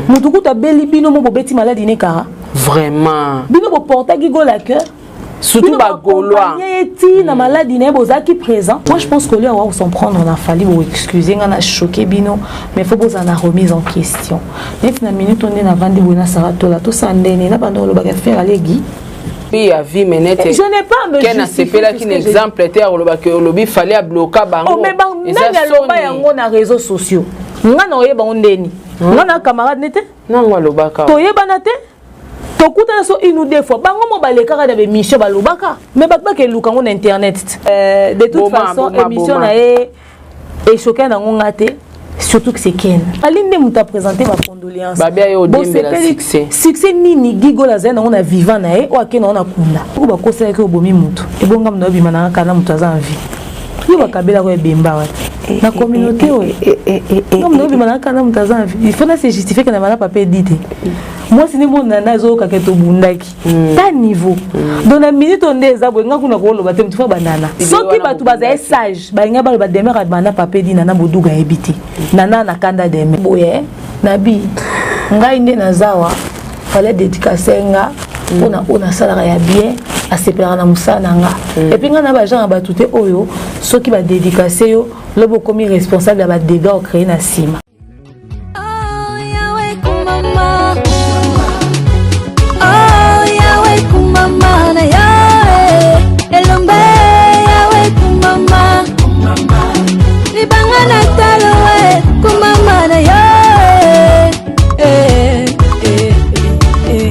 Motu kutu abeli, bino mo bobeti maladi ne kara. Vraiment. Bino boportaki Gola cœur. Surtout Bagaulois. Ye ti na maladi na ye, bozalaki présent. Moi, je pense que lui awa s'en prendre na Fally. Boexcuse nga na choqué bino, mais faut bozala na remise en question. Neti na minute nde navandi boye, nasala tola tosala ndene na bando olobaka Ferre alegi. Puis ya vie menete. Je n'ai pas me Ken asepelaki na exemple te ya kolobaki olobi Fally abloka bango. Oh, mais nani aloba yango na réseaux sociaux? Nga na oyeba ngo ndeni? Nga na camarade nete. Nango alobaka. Toyebana te, tokutana so une ou deux fois. Bango mo balekaka na bémission, balobaka, mais bato bakeluka yango na internet. De toute façon, émission na ye echoqué nango nga te, surtout que c'est Ken Ali nde moto aprésente bacondoléance. Babia ye odiembela succès. Succès nini Gigola azali nango na vivant na ye, oyo ake nango na kunda? Oko bakosalaki, obomi motu, ebonga moto obima nanga kana moto aza en vie, yo bakabelako ebemba wana na communauté oyo. Nga moto obima nanga kana moto aza en vie, il faut na se justifier ke na bana papa edi te. Mwasi nde monana ezokokaka, tobundaki ta niveau. Donc na minute oyo nde eza boye, nga kuna koloba te. Motu fa banana, soki bato bazali sage, balingi baloba Demer bana papa edi, nana boduga ayebi te, nana na kanda Demer boye. Nabi ngai nde nazawa Fally dédicace nga mpona oyo nasalaka ya bien, asepelaka na mosala na nga. Et puis ngai na bagenre ya bato te oyo soki badédicace yo, lobi okomi responsable ya badégâts ocréé na nsima. Oh, Yahweh kumama. Oh, Yahweh kumama na yo, eh. Elombe Yahweh kumama. Libanga na talo, eh. Kumama na yo, eh. Eh, eh, eh, eh.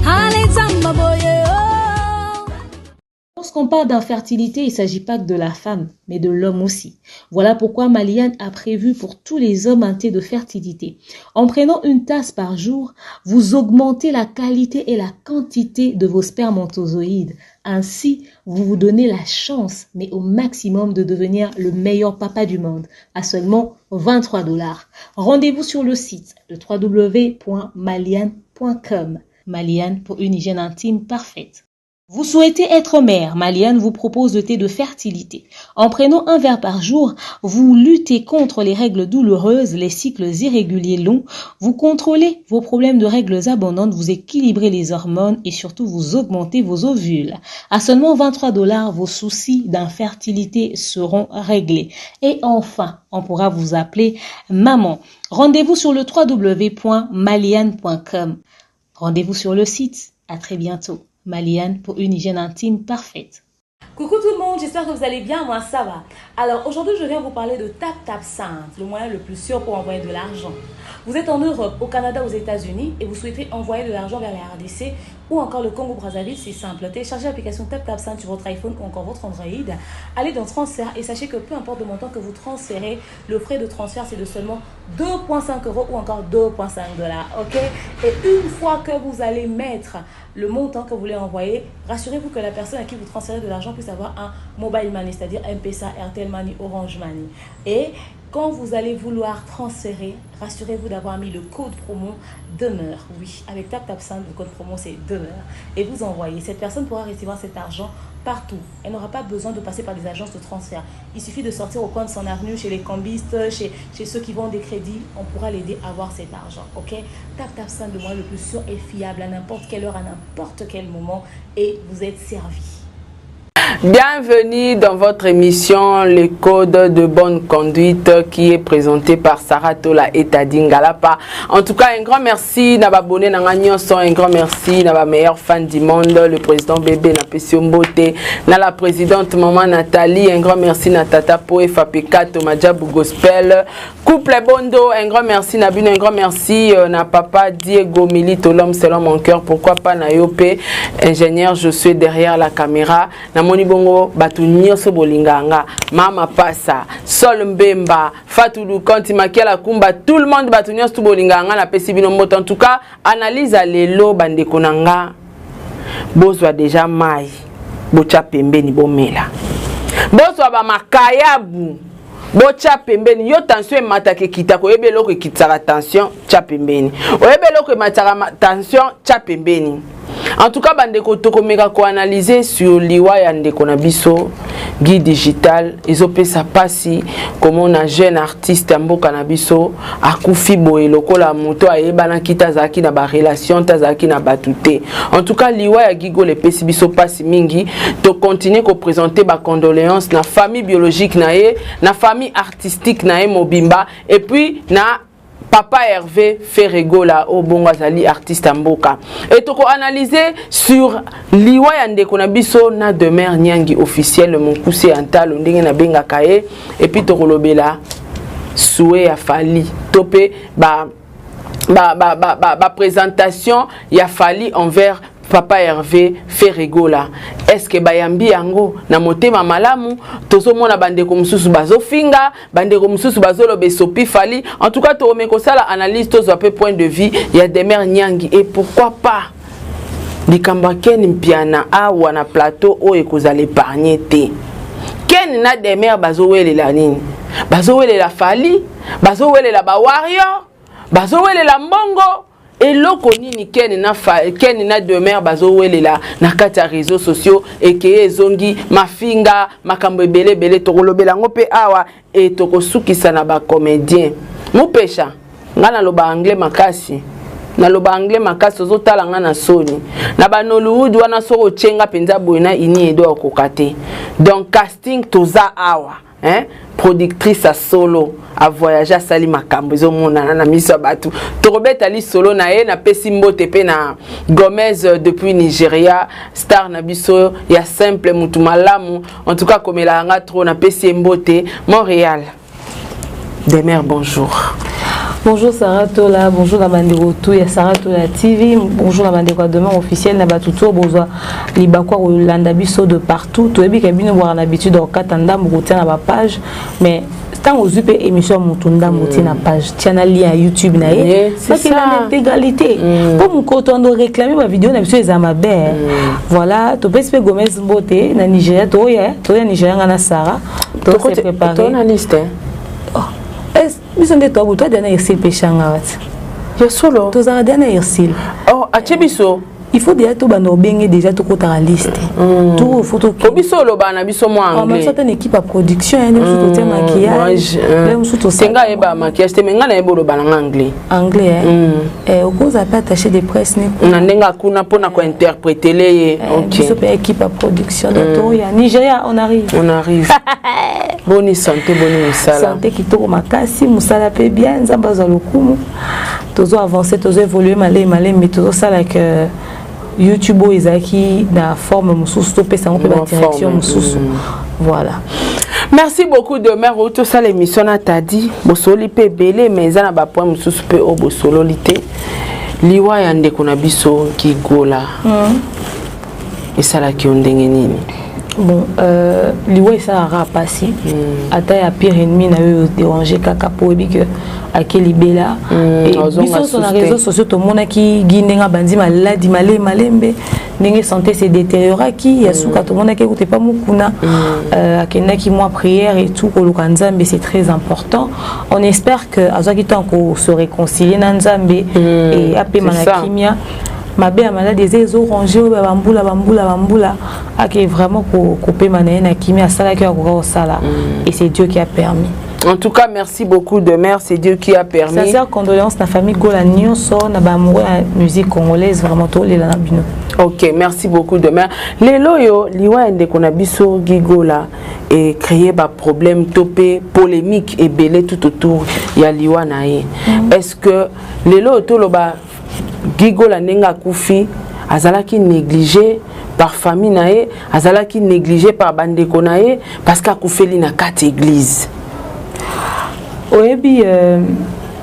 Alexandre Boye, oh. Lorsqu'on parle d'infertilité, il ne s'agit pas que de la femme, mais de l'homme aussi. Voilà pourquoi Maliane a prévu pour tous les hommes un thé de fertilité. En prenant une tasse par jour, vous augmentez la qualité et la quantité de vos spermatozoïdes. Ainsi, vous vous donnez la chance, mais au maximum, de devenir le meilleur papa du monde à seulement 23 dollars. Rendez-vous sur le site le www.maliane.com. Maliane, pour une hygiène intime parfaite. Vous souhaitez être mère, Maliane vous propose le thé de fertilité. En prenant un verre par jour, vous luttez contre les règles douloureuses, les cycles irréguliers longs, vous contrôlez vos problèmes de règles abondantes, vous équilibrez les hormones et surtout vous augmentez vos ovules. À seulement 23 dollars, vos soucis d'infertilité seront réglés. Et enfin, on pourra vous appeler maman. Rendez-vous sur le www.maliane.com. Rendez-vous sur le site. À très bientôt. Maliane, pour une hygiène intime parfaite. Coucou tout le monde, j'espère que vous allez bien, moi ça va. Alors aujourd'hui, je viens vous parler de Tap Tap Send, le moyen le plus sûr pour envoyer de l'argent. Vous êtes en Europe, au Canada, aux États-Unis et vous souhaitez envoyer de l'argent vers la RDC ou encore le Congo-Brazzaville, c'est simple. Téléchargez l'application Tap Tap Send sur votre iPhone ou encore votre Android. Allez dans transfert et sachez que peu importe le montant que vous transférez, le frais de transfert, c'est de seulement 2,5 € ou encore 2,5 dollars. Ok? Et une fois que vous allez mettre le montant que vous voulez envoyer, rassurez-vous que la personne à qui vous transférez de l'argent puisse avoir un mobile money, c'est-à-dire M-Pesa, Airtel Money, Orange Money. Et quand vous allez vouloir transférer, rassurez-vous d'avoir mis le code promo Demeure. Oui, avec TapTapSend, le code promo, c'est Demeure. Et vous envoyez. Cette personne pourra recevoir cet argent partout. Elle n'aura pas besoin de passer par des agences de transfert. Il suffit de sortir au coin de son avenue, chez les cambistes, chez ceux qui vendent des crédits. On pourra l'aider à avoir cet argent. Ok? TapTapSend, le moyen le plus sûr et fiable à n'importe quelle heure, à n'importe quel moment. Et vous êtes servi. Bienvenue dans votre émission Le Code de bonne conduite qui est présenté par Sarah Tola et Tadi Ngalapa. En tout cas, un grand merci na abonné na nyonso, un grand merci na meilleur fan du monde, le président bébé na Mbote, na la présidente maman Nathalie, un grand merci na Tata Poe Fapeka Tomajabu Gospel, couple Bondo, un grand merci na bino, un grand merci na papa Diego Milito, l'homme selon mon cœur, pourquoi pas na Yopé, ingénieur, je suis derrière la caméra, na moni bongo bato nyonso bolinga nga, mama pasa Sol Mbemba, Fatou Lukanti Makiala Kumba, tout le monde, bato nyonso tu bolinga nga, napesi bino mbote. En tout cas, analyse ya lelo, bandeko na nga, bozwa déjà mai, botya pembeni, bomela, bozwa bamakayabu, botya pembeni. Yo, tension emataka, ekitaka, oyebi eloko ekitisaka tension, tya pembeni. Oyebi eloko ematisaka tension, tya pembeni. En tout cas, bandeko, tokomeka koanalyse sur liwa ya ndeko na biso Guy Digital. Ezopesa mpasi komona jeune artiste ya mboka na biso akufi boye lokola moto ayebanaki te, azalaki na barelation te, azalaki na bato te. En tout cas, liwa ya Guy Gola epesi biso mpasi mingi. Tocontinue koprésente bacondoléance na famille biologique na ye, na famille artistique na ye mobimba, et puis na papa Hervé Ferre Gola oyo bongo azali artiste ya mboka. E tokoanalyse sur liwa ya ndeko na biso na Demer Nyangi officiel, mokuse ya ntalo ndenge nabengaka ye. Et puis tokolobela souhait ya Fally to mpe ba ba présentation ba, ba, ba ya Fally envers papa Hervé Ferre Gola. Est ce que bayambi yango na motema malamu? Tozomona bandeko mosusu bazofinga, bandeko mosusu bazoloba esopi Fally. En tout cas, tokomi kosala analyse, tozwa mpe point de vue ya Demer Nyangi. Et pourquoi pas likambo ya Ken Mpiana awa na plateau oyo ekozala épargne te. Ken na Demer bazowelela nini? Bazowelela Fally, bazowelela bawarrior, bazowelela mbongo, eloko nini? Ken na Demer bazowelela na kati ya réseaux sociaux, ekeye ezongi mafinga, makambo ebele ebele. Tokolobela yango mpe awa. E tokosukisa na bacomédien mupesha. Ngai naloba anglais makasi, naloba anglais makasi. Ozotala nga na soni na banollywood wana, soki otyenga mpenza boye na ini edo akoka te. Donc casting toza awa, hein? Productrice ya solo avoyage, asali makambo ezomonana na miso ya bato. Tokobeta lisolo na ye. Napesi mbote mpe na Gomez depuis Nigeria, star na biso ya simple, mutu malamu. En tout cas, akomelaka nga trop. Napesi ye mbote Montréal. Demer, bonjour. Bonjour Sarah Tola, bonjour na bandeko tout ya Sarah Tola TV, bonjour na bandeko ya Demain officiel, na bato tout bozwa libakwa kolanda biso de partout. Toyebi ke bino bwaka na habitude okata ndambo kotia na bapage, mais ntango ozwi mpe émission ya motu, ndambo tie na page, tia na lien ya YouTube na ye, bakenda na intégralité, mpo mokolo toando réclame bavideo na biso eza mabe. Voilà, topesi mpe Gomez mbote na Nigeria. Toya, toya Nigeria, nga na Sarah tose préparé. Na liste. Biso nde toabu toadia na Ursile peshanga wati. Ya solo. Tozalaka dia na Ursile. Oh, atie biso. Il faut déjà tobanda obenge déjà, tokotaka liste to faut. Po biso olobaka na biso mwa anglais. Ata na équipe ya production ya nde mosusu totia maquillage. Mosusu tosenga ayeba maquillage te, mais ngai nayeba oloba nanga anglais. Anglais, okozala mpe attaché de presse ne na ndenge akuna mpona kointerprétele ye. Biso mpe équipe ya production, donc toya Nigeria, on arrive. On arrive. Boni santé? Boni mosala? Santé kitoko makasi, mosala mpe bien, Nzambe azwa lokumu. Tozo avance, tozo évolue malemi malemi, tozosala ke YouTube oyo ezalaki na forme mosusu, topesa yango mpe badirection mosusu. Voilà. Merci beaucoup Demer. Oyo tosala émission na Tadi, bosololi mpe ebele, mais eza na bapoint mosusu mpe oyo bosololi te. Liwa ya ndeko na biso Guy Gola esalaki yo ndenge nini? Bon, liwa esalaka mpasi. Ata ya pire ennemi na yo déranger kaka mpo oyebi ke ake libela. Biso nyonso na réseau sociaux tomonaki Guy ndenge abandi maladi malembe malembe, ndenge santé se détérioraki. Ya suka tomonaki ekuta epa mokuna, akendaki mwa prière et tout. Koluka Nzambe, c'est très important. On espère que azwaki ntango kose réconcilier na Nzambe et apema na kimia. Mabe ya maladi eza ezorange oyo bambula bambula bambula, ake vraiment kopema na ye na kimia. Asalaki oyo akoka kosala et c'est Dieu qui a permis. En tout cas, merci beaucoup Demer, c'est Dieu qui a permis. Sincère condoléances na famille Gola nyonso, na baamoureux ya musique congolaise, vraiment tolela na bino. Ok, merci beaucoup Demer. Lelo yo liwa ya ndeko na biso Guy Gola e créer ba problème to pe polémique ebele tout autour ya liwa na ye. Est-ce que lelo toloba Guy Gola ndenge akufi azalaki négligé par famille na ye, azalaki négligé par bandeko na ye, parce que akufeli na kati église? Oyebi,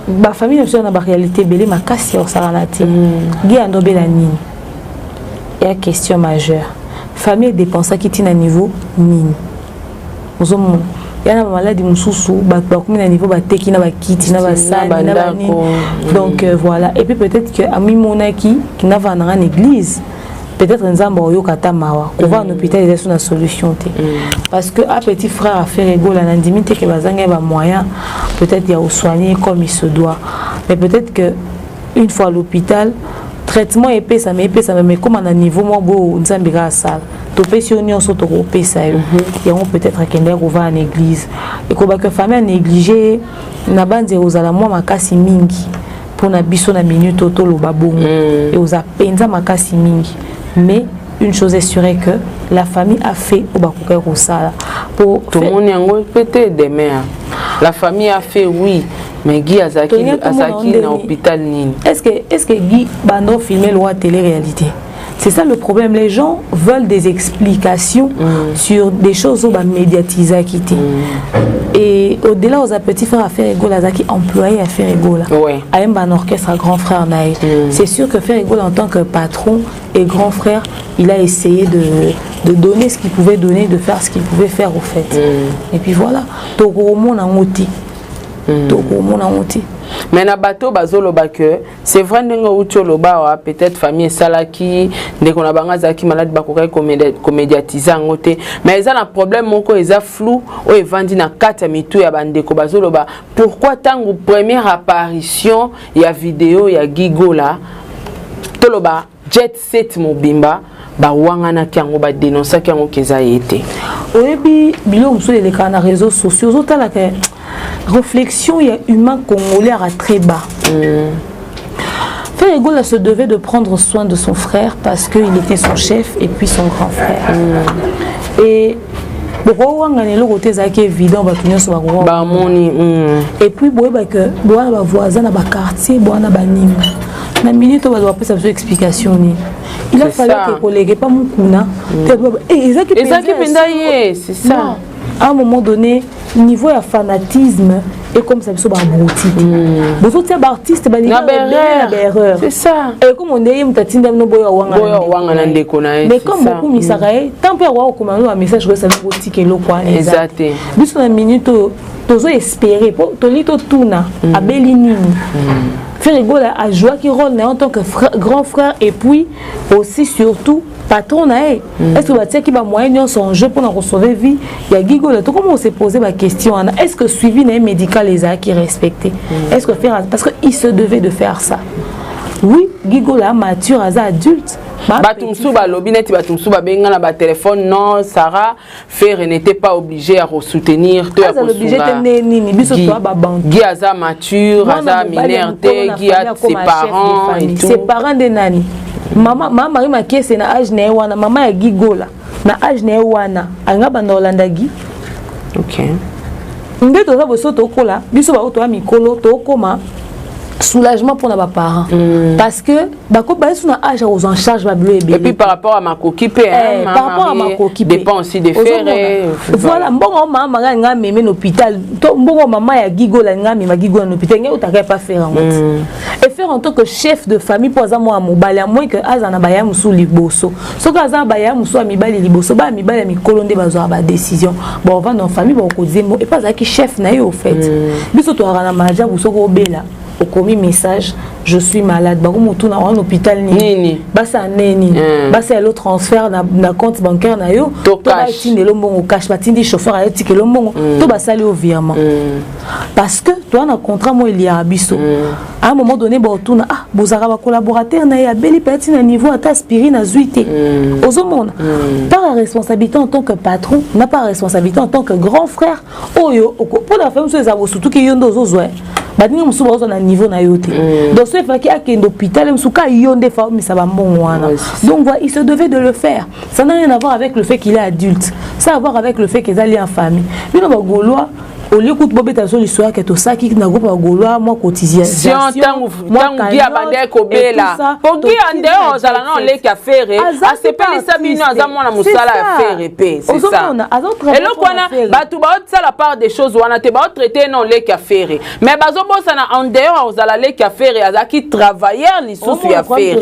bafamille na biso na baréalité ebele makasi ya kosakana te. Guy andobela nini ya question majeure, famille edépensaki ntina niveau nini? Ozomona ya na bamaladi mosusu, bato bakomi na niveau bateki na bakiti na basani na banini. Donc voilà. Et puis peut-être que amimonaki kinavanda nanga na église, peut-être Nzambe oyoka ata mawa. Kovanda na hôpital eza so na solution te, parce que a petit frère affaire Gola, na ndimi te ke bazangi bamoyen peut-être ya kosoigner comme il se doit, mais peut-être que une fois à l'hôpital, Traitement epesama, epesama, mais ekóma na niveau moko boyo, Nzambe kaka asala. Topesi yo nyonso, tokopesa yo yango. Peut-être akendaki kovanda na église, ekobaka famille anéglige na banzi, kozala mwa makasi mingi mpona biso na minute oyo toloba bongo, ekozala mpenza makasi mingi. Mais une chose est sûre, que la famille a fait oyo bakokaki kosala po tomoni yango mpe te. Demain, la famille a fait, oui, mais Guy azalaki na hôpital nini? Est-ce que Guy bando filmer loi télé-réalité? C'est ça le problème. Les gens veulent des explications sur des choses oyo bamédiatisaki te. Et au-delà, aux petits frères à Ferre Gola, azalaki employé à Ferre Gola. Ayemba un orchestre à grand frère na ye. C'est sûr que Ferre Gola, en tant que patron et grand frère, il a essayé de donner ce qu'il pouvait donner, de faire ce qu'il pouvait faire au fait. Et puis voilà. Tokomona yango te. Tokomona yango te. Mais na bato bazoloba que c'est vrai, ndenge outi oloba awa, peut-être famille esalaki, ndeko na bango azalaki malade, bakokaki komédiatiser yango te. Mais eza na problème moko eza flou oyo evandi na kati ya mitu ya bandeko. Bazoloba: pourquoi ntango première apparition ya video ya Guy Gola, toloba jet set mobimba bawanganaki yango, badénonçaki yango ke eza ye te? Oyebi, biloko mosusu elekaka na réseaux sociaux, ozotalaka réflexion ya humain congolais à très bas. Ferre Gola se devait de prendre soin de son frère parce qu'il était son chef et puis son grand frère. Et bokowangana eloko te, ezalaki évident, bato nyonso bakoka bamoni. Et puis boyebake bowana bavoisin na baquartier, bowana baninga na minute oyo bato bapesa biso explication nini? Il a fallu ke koleka epa mokuna. Ezaki mpenza ye, c'est ça. À un moment donné, niveau ya fanatisme ekomisa biso baabruti te. Bozotia baartiste balinga na baerreur. C'est ça. Comme onde ye moto atinda bino boyo. Awanga na ndeko na ye. Mais comme bokumisaka ye, tant mpe akoka kokoma no bamessage koyesa bino botika eloko wana. Eza te. Biso na minute oyo tozo espérer po toli totuna abeli nini. Ferre Gola ajouaki rôle na ye en tant que frère, grand frère et puis aussi surtout patron na ye. Est ce que batiaki bamoyen nyonso en jeu mpona kosauver vie ya Guy Gola? Tokoma ose poser baquestion wana. Est ce que suivi na ye médical ezalaki respecté? Est ce que faire, parce que il se devait de faire ça, oui. Guy Gola mature, aza adulte. Bato mosusu balobi neti bato mosusu babenga na batelefone: non, Sarah, Ferre n'était pas obligé ya kosoutenir to ya kosunga nini biso toa babantu. Guy aza mature, aza mineur te. Guy a ses parents et tout. Ses parents nde nani? Mama, mama Marie Makese na age na ye wana, mama ya Guy Gola na age na ye wana, alinga banda kolanda Guy. Nde toza boso, tokola biso bao toya mikolo, tokóma soulagement mpona baparent parce que bayesu na âge ya kozwa en charge babilo ebele. Et puis par rapport à makoki mpe. Par rapport à makoki. Dépend aussi de Ferre. Voilà, mbongo mama Marie alinga ameme na hôpital to mbongo mama ya Guy Gola alinga amema Guy Gola na hôpital, ngai otaka epa Ferre yango te. Et Ferre en tant que chef de famille, mpo aza mwana mobali, à moins que aza na baya mosusu liboso. Soki aza na baya mosusu ya mibali liboso, baya mibali ya mikolo nde bazwaka badécision, baovanda en famille, bakokozie mo epe azalaki chef na ye. Au fait, biso toyaka na maajabu. Soki obela, okomi message: "Je suis malade", bakomotuna wana hôpital nini, basala nini, basala transfert na compte bancaire na yo to batindela mbongo cash, batindi chauffeur ayo tikela mbongo to basali yo virement, parce que toa na contrat mo eliaka biso. À un moment donné, baotuna: ah, bozalaka bacollaborateur na ye, abeli mpe ati na niveau ata aspirine azwi te. Ozomona par la responsabilité en tant que patron na par responsabilité en tant que grand frère oyo mpona famille mosusu eza bosutuki yo nde ozozwa, baninga mosusu bazozwa na niveau na yo te. Donc so efaki akende hôpital mosusu ka yo nde fa omisa bambongo wana. Donc voilà, il se devait de le faire. Ça n'a rien à voir avec le fait qu'il est adulte, ça a à voir avec le fait qu'ezali en famille. Bino bagaulois, olie kutu bobeta biso lisolo yake tosaki na groupe ya Gaulois mwa cotisation. Ntango Guy abandaki kobela, po Guy ande ozala na oleki ya Ferre, asepelisa bino, aza mwana mosala ya Ferre mpe, c'est ça eloko wana. Bato baosala part des choses wana te, baotraite na oleki ya Ferre, mais bazobosana en dehors ozala leki ya Ferre, azalaki travailleur lisusu ya Ferre.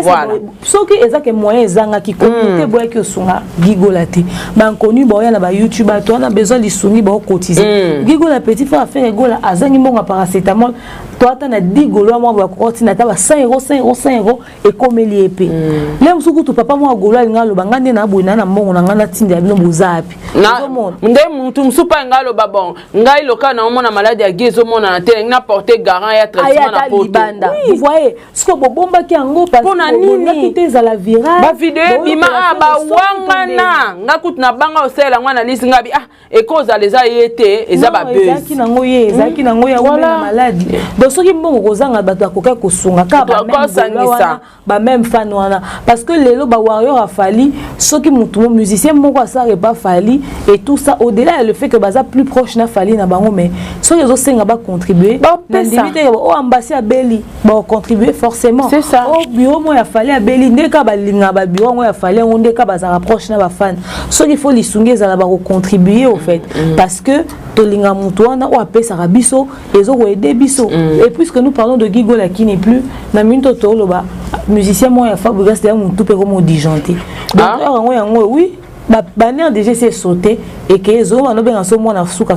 Voilà, soki ezaki moyen ezangaki, communauté boyaki osunga Guy Gola te, bankoni baoya na bayoutube, bato wana besoin lisungi, baocotiser. Guy Gola, petit frère Ferre Gola, azangi mbongo ya paracétamol. To ata na 10 Gaulois moko bakoki ntina ata ba 100 euro, 100 euro, 100 euro, ekomeli ye mpe. Le mosusu kutu papa moko Gaulois alinga aloba: "Ngai nde na boye na mbongo na ngai, natindela bino, boza api?" Nde mutu mosusu mpe ngai aloba: "Bon, ngai loka naomona maladi ya Guy ezomonana te, na porte garant ya traitement na Poto." Libanda, vous voyez ce que bobombaki yango? Mpona nini? Te, ezala viral. Bavideo ebima, a bawangana nga kutu na banga osalela yango analyse. Nga bi ah, ekozala eza ye te, eza babezalaki nango ye, ezalaki nango ya na maladi. Donc soki mbongo kozanga, bato akokaki kosunga kaka wana, bameme fan wana, parce que lelo bawarrior a Fally, soki mutu musicien moko asala epa Fally et tout ça, au-delà ya le fait que baza plus proche na Fally na bango, mais soki ezosenga bacontribue, nandimi te oyo ambasi abeli bakocontribue forcément. C'est ça. O bureau moko ya Fally abeli, nde kaka balingaka babureau yango ya Fally, yango nde kaka bazalaka proche na bafan. Soki faut lisungi ezala, bakocontribue au fait, parce que tolinga motu wana oyo apesaka biso, ezokoaider biso. Et puisque nous parlons de Guy Gola qui n'est plus na minute, toloba musicien moko ya Fabregas ya motu mpe komo disjoncté. Donc yango yango, oui, banerf déjà esi esauté eke ezoma nobenga so mwana suka.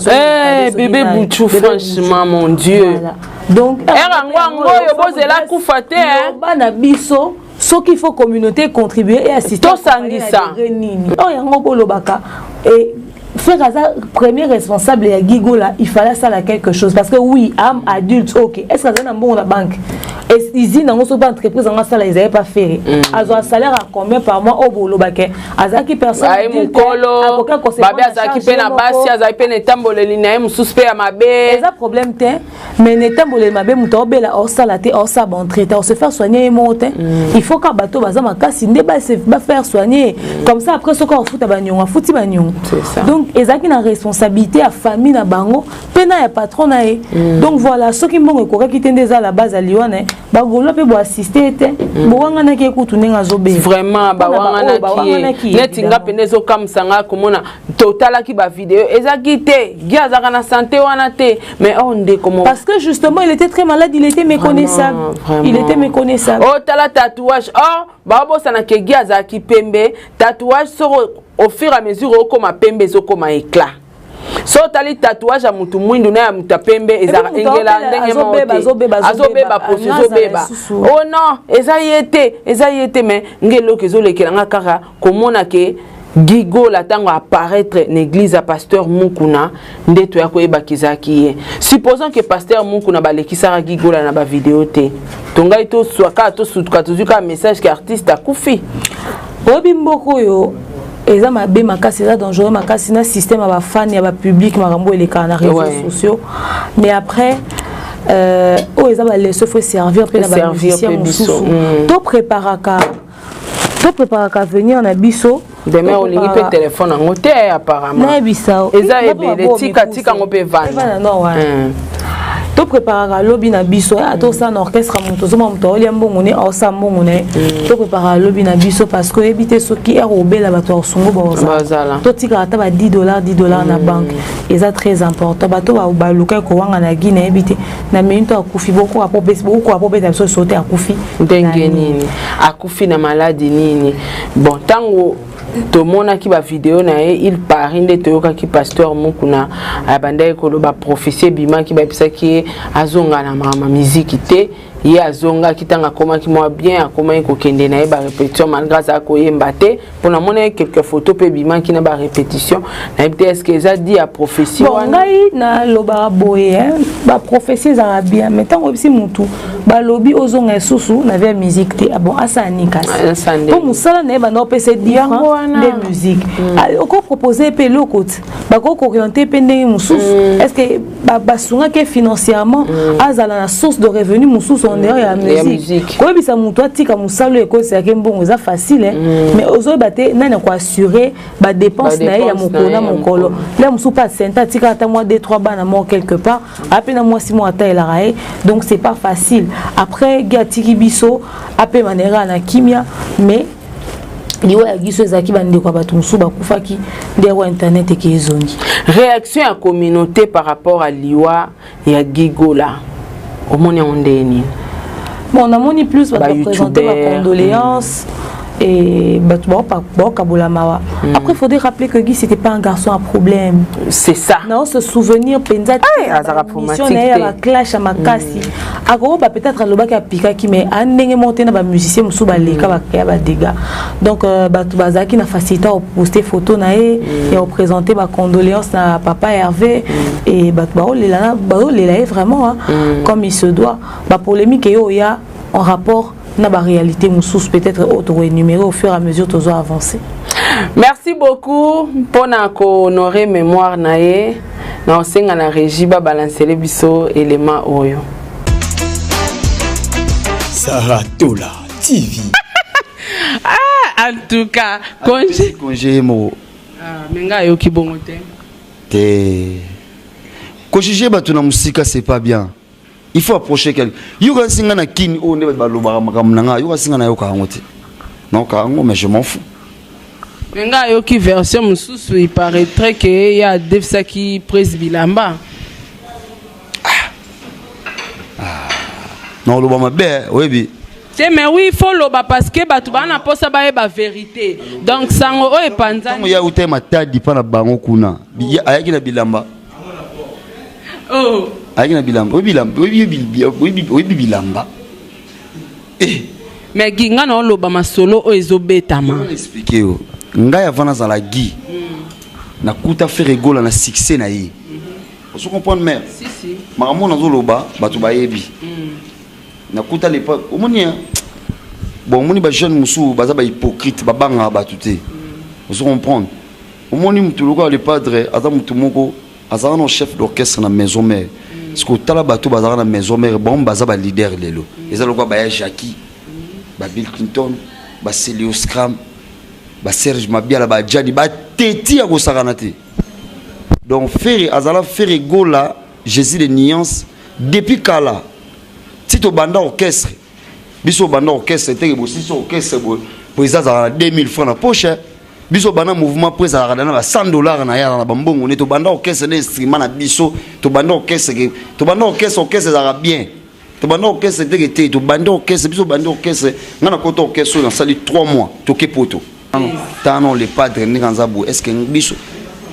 Bébé Bouchou, franchement, mon Dieu. Donc yango yango oyo bozela kufa te. Bana biso, soki il faut communauté contribuer et assister. Tosangisa. Nini oyo yango bolobaka? Frère aza premier responsable ya Guy Gola, il fallait asala quelque chose, parce que oui, am adulte, ok, est ce que aza na mbongo na banque, usine yango, soki entreprise yango asala, ezali pa Ferre, azwa salaire à combien par mois? Oyo bolobake azalaki personne mokolo babe, azalaki mpe na basi, azalaki mpe na etamboleli na ye mosusu mpe ya mabe. Eza problème te, mais na etamboleli mabe, moto aobela, aosala te, aosala baentrée te, aose faire soigner ye moko te. Il faut ka bato baza makasi nde bafaire soigner comme ça. Après, soki aofuta baniongo, afuti baniongo. Donc ezalaki na responsabilité ya famille na bango mpe na ya patron na ye. Donc voilà, soki mbongo ekokaki te, nde eza la base ya liwana. Bagaulois mpe boassiste te, bowanganaki ekutu ndenge azobela. Vraiment, bawanganaki ye. Neti nga mpenza, ezokamwisa nga komona totalaki bavideo, ezalaki te Guy azalaka na santé wana te, mais oh, ndeko. Parce que justement il était très malade, il était méconnaissable, il était méconnaissable. Oh, tala tatouage or baobosana ke Guy azalaki pembe. Tatouage, soko au fur et à mesure okóma pembe, ezokóma éclat. So otali tatouage ya mutu mwindu na ya mutu ya pembe, ezalaka engela ndenge moko te, azobeba, poso ezobeba. Oh non, eza ye te, eza ye te. Mais nge eloko ezolekela nga kaka komona ke Guy Gola, ntango apparaître na église ya pasteur Mukuna, nde toya koyebaki ezalaki ye. Supposons que pasteur Mukuna balekisaka Guy Gola na bavideo te, tongai toswa kaka, tosutuka, tozwi kaka message ke artiste akufi. Oyebi, mboka oyo eza mabe makasi, eza dangereux makasi na système ya bafani, ya bapublic, makambo elekaka na réseaux sociaux. Mais après, oyo eza baleçon, faut servir mpe na bamusicien mosusu. Topréparaka avenir na biso. Demain olingi mpe telefone yango te apparemment. Nayebisa. Eza ebele, tika, tika yango mpe vanda. Topréparaka lobi na biso. Ata osala na orchestre, moto ozomona moto aolia mbongo ne, aosala mbongo na ye. Topréparaka lobi na biso, parce que oyebi te soki ere obela, bato ya kosungo bazala. Totikaka ata ba 10 dollar, 10 dollar na banque, eza très important. Bato baluka kowanga na Guy, nayebi te na minute akufi, bokoka po beta biso so te akufi. Ndenge nini akufi, na maladi nini? Bon, ntango tomonaki bavideo na ye, il paraît nde toyokaki pasteur Mukuna abandaki koloba, prophétie ebimaki, bayebisaki ye azonga na makambo miziki te. Ye azongaki ntango akomaki mwa bien, akomaki kokende na ye barépétition, malgré azala koyemba te. Mpo namona ye quelques photos mpe ebimaki na barépétition. Nayebi te, est-ce eza di ya prophétie? Bon, ngai nalobaka boye, baprophétie ezalaka bien, mais ntango oyebisi motu, balobi ozonga lisusu na vie ya musique te, bon, asala nini kasi? Mpo mosala na ye banda opesa nde musique. Okopropose mpe eloko te, bakoki mpe ndenge mosusu. Est ce que basungaki financièrement, azala na source de revenu mosusu en dehors ya musique? Koyebisa motu atika mosala oyo ekoselaki mbongo eza facile, mais ozoyeba te nani akoassure badépense na ye ya mokolo na mokolo. Le mosusu mpe asente, atika ata mwa 2 3 bana moko quelque part, ape na mwasi moko atayelaka ye. Donc c'est pas facile. Après, Guy atiki biso, apema na ye kaka na kimia. Mais liwa ya biso ezalaki, bandeko ya bato mosusu bakufaki nde yango internet eke ezongi. Réaction ya communauté par rapport à liwa ya Guy Gola, omoni yango ndenge nini? Bon, namoni plus bato baprésente bacondoléance. Et bato baokabola mawa. Après, il faudrait rappeler que Guy, c'était pas un garçon à problème. C'est ça. Na se souvenir mpenza Azalaka mission na ye ya baclash ya makasi. Akokoba peut-être alobaki, apikaki, mais andenge moko te na bamusicien mosusu baleka bakaya badégâts. Donc bato bazalaki na facilité ya koposte photo na ye, ya koprésente bacondoléance na papa Hervé, et bato baolela, baolela ye vraiment, hein, comme il se doit. Bapolémique eyo oya en rapport na baréalité mosusu, peut-être oyo tokoénumérer au fur et à mesure tozo avancer. Merci beaucoup mpona kohonorer mémoire na ye. Na osenga na régie babalancele biso élément oyo. Sarah Tola TV. Ah, en tout cas, congé. Congé moko. Ah, me ngai ayoki bongo te. Te, kojuge bato na mosika, c'est pas bien. Il faut approcher quelqu'un. Yoka nsinga na kini oyo nde bato balobaka makambo na ngai. Yoka nsinga, nayoka yango te, nayoka yango, mais je m'en fous. Me ngai ayoki version mosusu, il paraîtrait ke ye adefisaki prise bilamba. Na oloba mabe, oyebi. Te, mais oui, il faut loba, parce que bato baa na mposa bayeba vérité. Donc sango oyo epanzani. Ntango ya uta Matadi mpa na bango kuna, ayaki na bilamba. Oh. Ayaki na bilamba, oyebi bilamba, oyebi bilamba. Eh. Mais Guy, ngai na oloba masolo oyo ezobetama. Explique yo. Ngai avant nazala Guy, nakuta Ferre Gola na succès na ye. Ozo comprendre, mare? Si, si. Makambo nazoloba, bato bayebi. Nakuta lepa omoni, hein? Bon, omoni bajeune mosusu baza bahypocrite, babangaka bato te. Ozo comprendre? Omoni motu lokola le padre, aza motu moko azalaka na chef d'orchestre na maison mère. Parce que otala bato bazalaka na maison mère, bango baza baleader lelo. Eza lokola baya Jackie, babill Clinton, bacelio Scram, baserge Mabiala, bajadi bateti ya kosakana te. Donc Ferre azala Ferre Gola, Jésus de nuance, depuis kala ti tobanda orchestre. Biso banda orchestre teke bosisi orchestre boye po eza azalaka na 2000 francs na poche. Biso banda mouvement po ezalaka na ba 100 $ na ye na bambongo ne. Tobanda orchestre na instrument na biso. Tobanda orchestre ke tobanda orchestre, orchestre ezalaka bien. Tobanda orchestre teke te, tobanda orchestre. Biso banda orchestre, nga na kota orchestre oyo nasali 3 mois, toke poto tano. Le padre ndenge aza boye, est ce que biso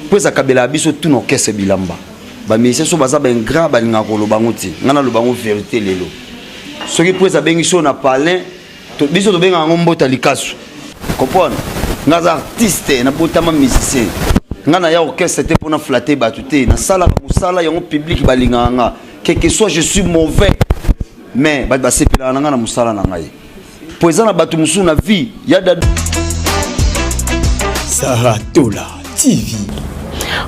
mpo ezakabelaka biso tuna orchestre bilamba? Bamusicien so baza baingrat, balingaka koloba yango te. Ngai naloba yango vérité lelo. Soki mpo abengi so na palin, biso tobengaka yango mbota likasu. Comprendre, nga aza artiste, nabotama musicien. Nga na ya orchestre te mpona flatter bato te. Nasalaka mosala yango, public balingaka nga. Quelque soit je suis mauvais, mais bato basepelaka na nga na mosala na ngai, po eza na bato mosusu na vie ya da. Sarah Tola TV.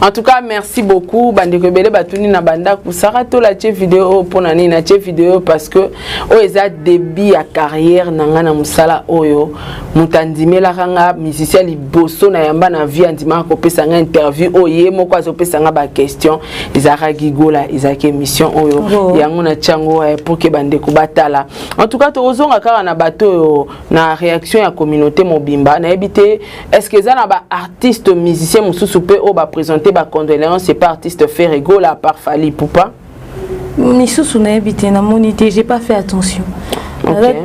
En tout cas, merci beaucoup. Bandeko ebele batuni na bandako: Sara Tola tie video oyo mpona nini? Natie video parce que oyo eza début ya carrière na ngai na mosala oyo. Moto andimelaka nga, musicien liboso na yamba na vie andimaka kopesa nga interview oyo ye moko azopesa nga baquestion, ezalaka Gigola. Ezalaki émission oyo. Oh. Yango natia yango pour ke bandeko batala. En tout cas, tokozonga kaka na bato oyo na réaction ya communauté mobimba. Nayebi te, est ce que eza na baartiste musicien mosusu mpe oyo baprésente bacondoléance? C'est pas artiste Ferre Gola, à part Fally Ipupa? Misusu nayebi te, namoni te, j'ai pas fait attention.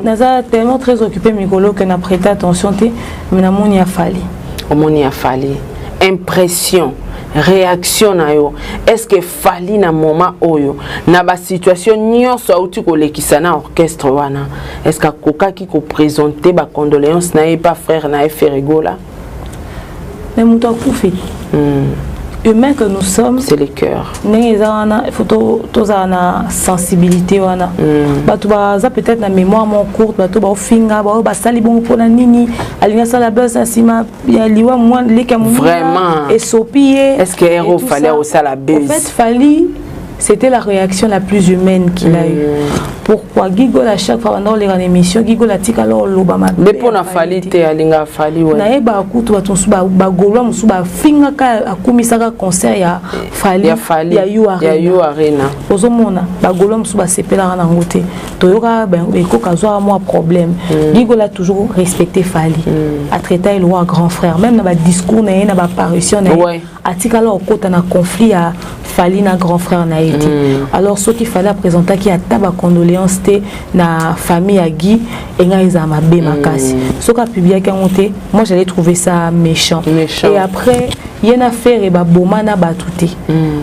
Naza tellement très occupé mikolo que na prêté attention te, mais namoni ya Fally. Omoni ya Fally. Impression, réaction na yo, est ce que Fally na moment oyo, na basituation nyonso auti kolekisa na orchestre wana, est ce que akokaki koprésente bacondoléance na ye pa frère na ye Ferre Gola? Mais moto akufi, humain que nous sommes, c'est le cœur. Ndenge eza wana, il faut tozala na sensibilité wana. Bato baza peut-être na mémoire moko courte. Bato baofinga baoyo basali bongo mpona nini? Alingi asala buzz na nsima ya liwa mwa leki ya moninga. Vraiment. Esopi ye. Est-ce que et Hero tout fallait ça. osala buzz? En fait, Fally, c'était la réaction la plus humaine qu'il a eue. Pourquoi Gigol, à chaque fois banda oleka na émission, Gigol atikala oloba mabe nde mpo na ya Fally te, alingaka Fally we. Nayebaka kutu bato mosusu, bagaulois mosusu bafingaka, akumisaka concert ya Fally. Ya Fally. Ya U Ya Arena. U Arena. Ozomona bagaulois mosusu basepelaka nango te. Toyoka ekoka azwaka mwa problème. Gigol a toujours respecté Fally, atraita ye lokola grand frère, même na badiscours na ye, na baapparition na ye. Atikala okota na conflit ya Fally na grand frère na ye. ye te. Alors soki Fally aprésentaki ata bacondoléance te na famille ya Guy, engai ezala mabe makasi. Soki apubliaki yango te, moi j'allais trouver ça méchant. Méchant. Et après, ye na Ferre baboma na bato te,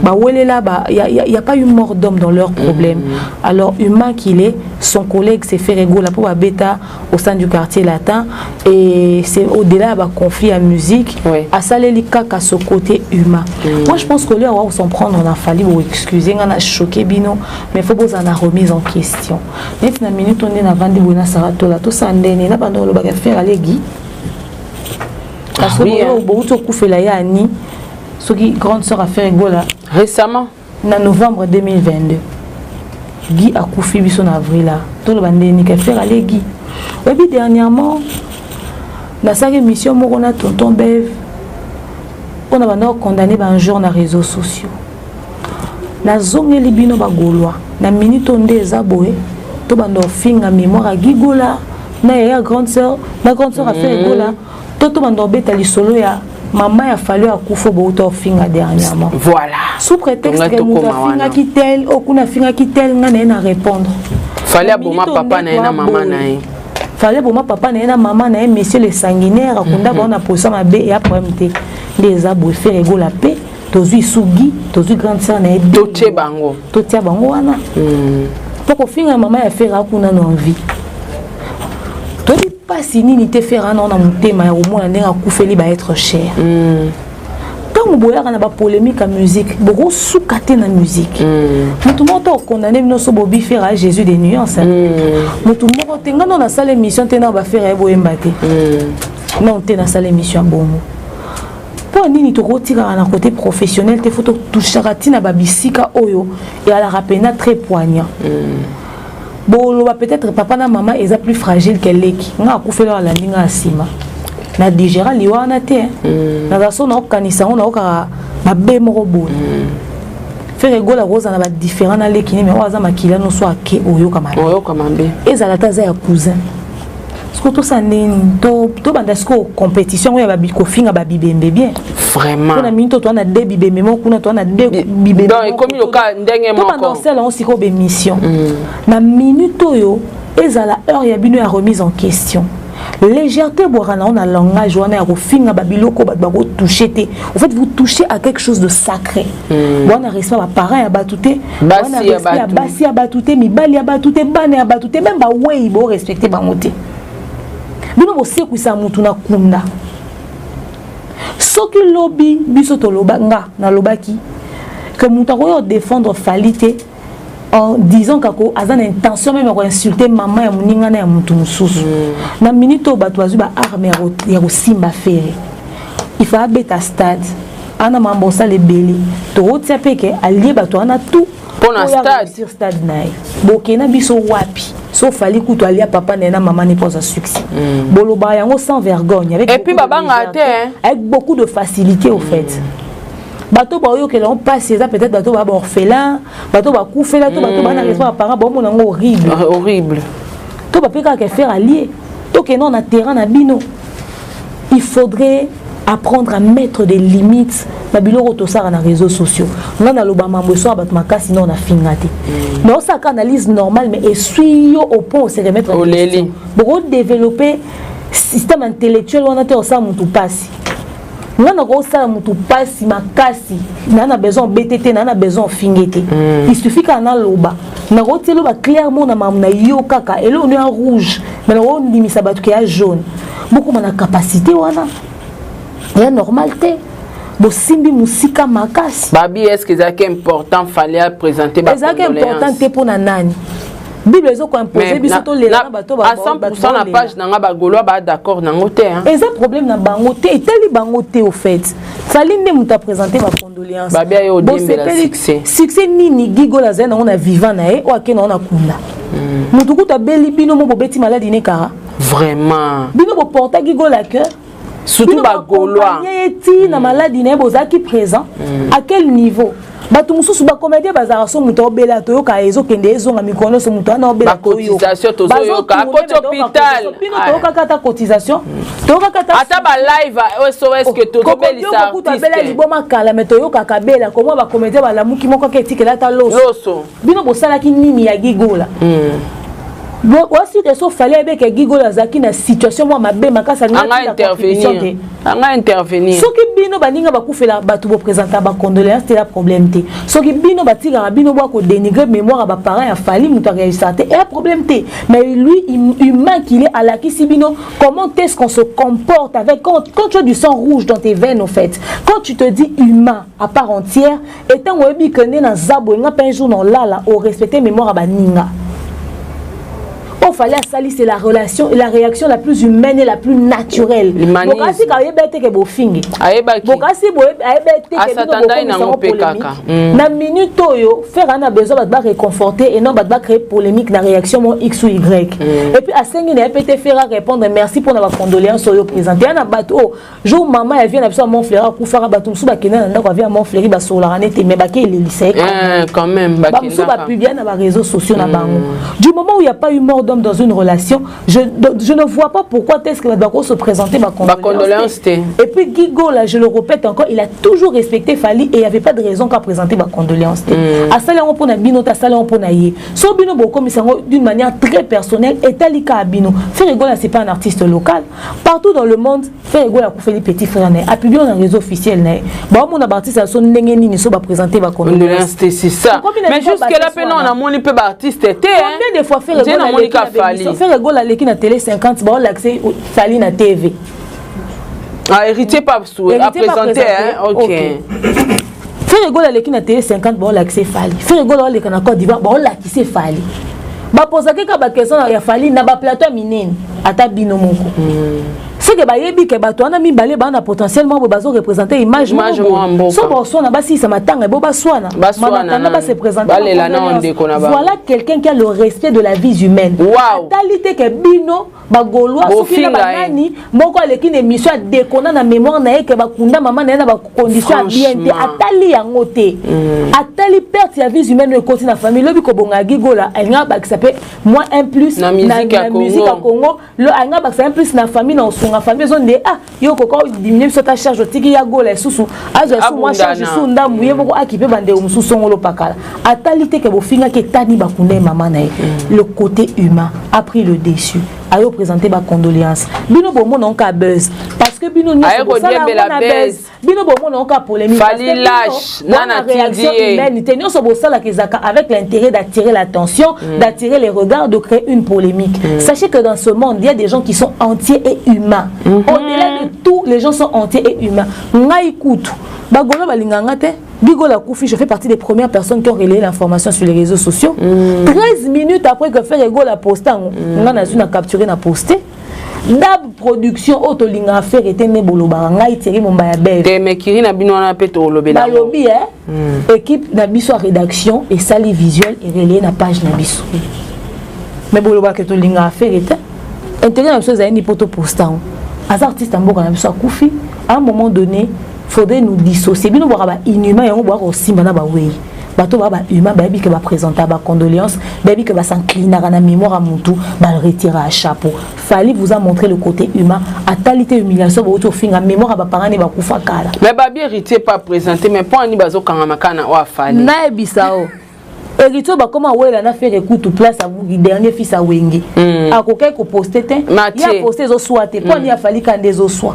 bawelela ba, y a pas eu mort d'homme dans leur problème. Alors humain qu'il est, son collègue c'est Ferre Gola mpo babeta au sein du Quartier Latin et c'est au-delà ya baconflit ya musique. Asaleli kaka ce côté humain. Moi je pense que lui awa s'en prendre na Fally, bo excuse nga na choqué bino, mais faut bozala na remise en question. Neti na minute nde navandi boye na Sara Tola, tosala ndene na bando olobaka Ferre alegi parce que Oui, hein. bouti okufela ye ani soki grande sœur a Ferre Gola récemment. Na novembre 2022, Guy akufi biso na avril. A toloba ndeni ke Ferre alegi? Oyebi, dernièrement nasalaki émission moko na tonton Bev mpona banda kokondamner bainjures na réseaux sociaux. Nazongeli bino bagaulois na minute oyo nde eza boye, to banda ofinga mémoire ya Guy Gola na yaya grande sœur na grande sœur a Ferre Gola, to banda obeta lisolo ya mama ya Fally akufa, bouta ofinga dernièrement. Sous prétexte Tonga ke moto tokoma wana. afingaki tel oyo kuna, afingaki tel, nga na ye na répondre. Fally aboma papa na ye na mama na ye. Fally aboma papa na ye na mama na ye, monsieur le sanguinaire akunda bango na posa mabe ya problème te. Nde eza boye, Ferre Gola mpe tozwi sugi, tozwi grande sœur na ye. Totie bango. Totia bango wana mpo kofinga mama ya Ferre akuna na envie. Toyebi mpasi nini te Ferre ana na motema ya komona ndenge akufeli baêtre cher. Ntango boyaka na bapolémique ya musique, bokosuka te na musique. Motu moko te okondamner bino so bobi Ferre ya Jésus de nuance. Motu moko te. Ngai no nasala émission te na baFerre ye boyemba te. Non te, nasala émission ya bongo mpo nini? Tokotikaka na côté professionnel te, faut totouchaka ntina babisika oyo ezalaka mpena très poignant. Boloba peut-être papa na mama eza plus fragile ke leki. Nga akufeli oyo alandi nga ya nsima na digéra liwa wana te. Naza so naokanisa yango, naokaka mabe moko boye. Ferre Gola kozala na badifférent na leki ne, mais oyo aza makila nyonso ake oyoka mabe. Oyoka mabe. Ezala te aza ya cousin. Siko tosala ndeni? Tobanda sikoyo compétition oyo ya kofinga babibembe bien. Vraiment. Mpona mingi to toa na de bibembe moko kuna, toa na de bibembe. Donc ekomi loka ndenge tobanda moko. Osala yango sikoyo bémission na minute oyo ezala heure ya bino ya remise en question. Légèreté ebwaka nango na langage wana ya kofinga babiloko bato bakotouche te. En fait, vous touchez à quelque chose de sacré. Wana respect baparent ya bato te, wana Basi ya respect ya bato. Basi ya bato te, mibali ya bato te, bana ya bato te, même bawei borespecte bango te. Bino bosekwisa mutu na kunda. Soki lobi biso toloba, nga nalobaki ke moto akoki kodéfendre Fally te en disant kako aza na intention même ya koinsulte mama ya moninga na ya motu mosusu. Na minute oyo bato bazwi baarme ya kosimba Ferre, il faut abeta stade ana mambo osala ebele. Tokotia mpe ke alie bato wana tout. Mpo na Oyo stade. Aréussir stade na ye, bokenda biso wapi? So Fally kutu alia papa na ye na mama ne mpo aza succès. Bolobaka yango sans vergogne, avec Et puis beaucoup de babanga te, légèreté, hein. avec beaucoup de facilité. Au fait, bato baoyokela ngo mpasi eza peut-être bato baa baorphelin, bato bakufela to bato baa na respect baparent, baomona yango horrible. Horrible. To bape kaka Ferre alie, tokende na terrain na bino. Il faudrait apprendre à mettre des limites na biloko tosala na réseaux sociaux. Nga naloba mambo eswaka bato makasi no na finga te, mais osalaka analyse normale, mais esui yo au point ose remettre en Oleli. question. Bokodévelopper système intellectuel wana te, osala motu mpasi. Nga na kosala motu mpasi makasi, naa na besoin obete te, naa na besoin ofinge te. Il suffit kaka naloba, nakotia eloba clairement na makambo na yo kaka eloko no ya rouge, mais nakondimisa bato ke ya jaune. Bokoma na capacité wana ya normal te, bosimbi mosika makasi. Babi, est ce que ezalaki important Fally aprésenter? Ezalaki important te mpo na nani? Bible ezokoimpose biso tolela na bato. À 100, na page na nga, bagaulois baa d'accord nango te, hein. Eza problème na bango te, etali bango te. Au fait, Fally nde moto aprésente bacondoléance. Babi aye odiembela succès. Succès nini Guy Gola azali nango na vivant na ye oyo ake nango na kunda? Motu kutu abeli, bino mo bobeti maladi ne kara. Vraiment. Bino boporta Guy Gola cœur. Surtout bagaulois. Ye ti na maladi na ye bozalaki présent. À quel niveau? Bato mosusu bacomédien bazalaka so moto aobela, toyoka ezokende ezonga mikolo nyonso, moto wana obela. Bacotisation tozoyoka, akoti hôpital. Bino toyokaka ata cotisation, toyokaka ata Ata balive SOS que tozobelisa. Kutu abela liboma kala, me toyokaka bela komwa bacomédien balamuki moko ake etikela ata loso. Loso. Bino bosalaki nini ya Gigola? Wasike so Fally ayebeke Gigola azalaki na situation mwa mabe makasi. Anga intervenir, anga intervenir. Soki bino baninga bakufela bato, boprésenta bacondoléance te, ya problème te. Soki bino batikaka bino bwa kodénigre mémoire ya baparent ya Fally, moto aréagissaka te, eya problème te. Mais lui, humain qu'il est, alakisi bino comment est-ce qu'on se comporte avec quand tu as du sang rouge dans tes veines. Au fait, quand tu te dis humain à part entière, etango oyebi ke nde naza boye, nga mpe un jour nolala, orespecte mémoire ya baninga. Oyo Fally asali, c'est la relation, la réaction la plus humaine et la plus naturelle. Bokasi ka oyeba ete ke bofingi. Ayebaki. Bokasi ayeba ete ke Asatandai nango mpe kaka. Na minute oyo, Ferre ana besoin bato baréconforter et non bato bacréer polémique na réaction mo x ou y. Et puis asengi na ye mpe te Ferre répondre merci mpona bacondoléance oyo présente ya na bato. Oyo jour mama ya vie na biso ya Montfleury akufaka, bato mosusu bakende na ndako ya vie ya Montfleury, basololaka nete, mais bake elelisa ye. Quand même. Bamosusu bapublia na baréseaux sociaux na bango. Du moment où il n'y a pas eu mort d'homme dans une relation, je ne vois pas pourquoi est-ce que bato bako se présenter bacondoléance te. Et puis Gigo là, je le répète encore, il a toujours respecté Fally et il n'y avait pas de raison qu'à présenter bacondoléance te. Asali yango mpona bino te, asali yango mpona ye. So bino bokomisa yango d'une manière très personnelle, etali kaka bino. Ferre Gola, c'est pas un artiste local. Partout dans le monde, Ferre Gola akufeli petit frère na ye, apublie na réseau officiel na ye. Baomona baartiste ya so ndenge nini so baprésente bacondoléance? Te, c'est ça, mais jusque là mpe non, namoni mpe baartiste te. Combien de fois Ferre Gola aleki na télé 50, baolakise Fally na TV? Ah, héritier pas a présenté, hein? Ok. Ferre Gola aleki na télé 50, baolakise Fally. Ferre Gola oleka na Côte d'Ivoire, baolakise Fally. Bapozaki kaka baquestion ya Fally na baplateau ya minene. Ata bino moko seke bayebi ke bato wana mibale baa na potentiel moko boye, bazoreprésente image moko. So boswana, basilisa matanga ebo, baswana manatanda, base présente. Voilà quelqu'un qui a le respect de la vie humaine. Atali te ke bino bagaulois, soki na banani moko aleki na émission, adekona na mémoire na ye ke bakunda mama na ye na bacondition ya bien te, atali yango te. Atali perte ya vie humaine oyo ekoti na famille. Lobi kobonga ya Gigola, alinga abakisa mpe mwa un plus na musique ya Congo, alinga abakisa un plus na famille, na osunga famille. Ezo nde ah, yo koka odiminue biso ta charge, otiki ya Gola lisusu azwa esu mwa charge su ndambu, ye moko akipe bandeko mosusu songolo pakala. Atali te ke bofingaki etani bakunda ye mama na ye. Le côté humain a pris le dessus, ayo présenter bacondoléance. Bino bomona onka buzz, parce que bino nyonso bosala yango na buzz. Bino bomona oka polémique. Fally lâche nana. Réaction humaine te. Nyonso bosalaka ezalaka avec l'intérêt d'attirer l'attention, d'attirer les regards, de créer une polémique. Sachez que dans ce monde, il y a des gens qui sont entiers et humains. Au-delà de tout, les gens sont entiers et humains. Ngai kutu bagolo balinganga te. Bigola akufi, je fais partie des premières personnes qui ont relayé l'information sur les réseaux sociaux. 13 minutes après que Ferre Gola posté, nga nazwi na capturé, na posté. Dab Production oyo tolingaka Ferre te, nde bolobaka ngai Thierry Mombaya Beve. Te, mekiri na bino wana mpe tolobela. Balobi équipe na biso ya rédaction esali visuel, erelaye na page na biso. Mais bolobaka tolingaka Ferre te, intérêt na biso ezali ni mpo toposta yango. Aza artiste ya mboka na biso, akufi. À un moment donné, faudrait nous dissocier. Bino bwaka bainhumain, yango bwaka kosimba na bawei. Bato baa bahumain, bayebi ke baprésenta bacondoléance, bayebi ke bas'inclinaka na mémoire ya mutu, baretira ya chapeau. Fally vous a montré le côté humain. Atali te humiliation bouti ofinga mémoire ya baparent ne bakufa kala. Mais babi héritier pas présenté, mais mpo ani bazokangama kaka na oyo afali? Nayebisa o héritier, bakoma wela na Ferre kutu place abuki dernier fils awenge. Akokaki koposte te, ye aposte ezoswa te. Mpo ani afali ka nde ezoswa?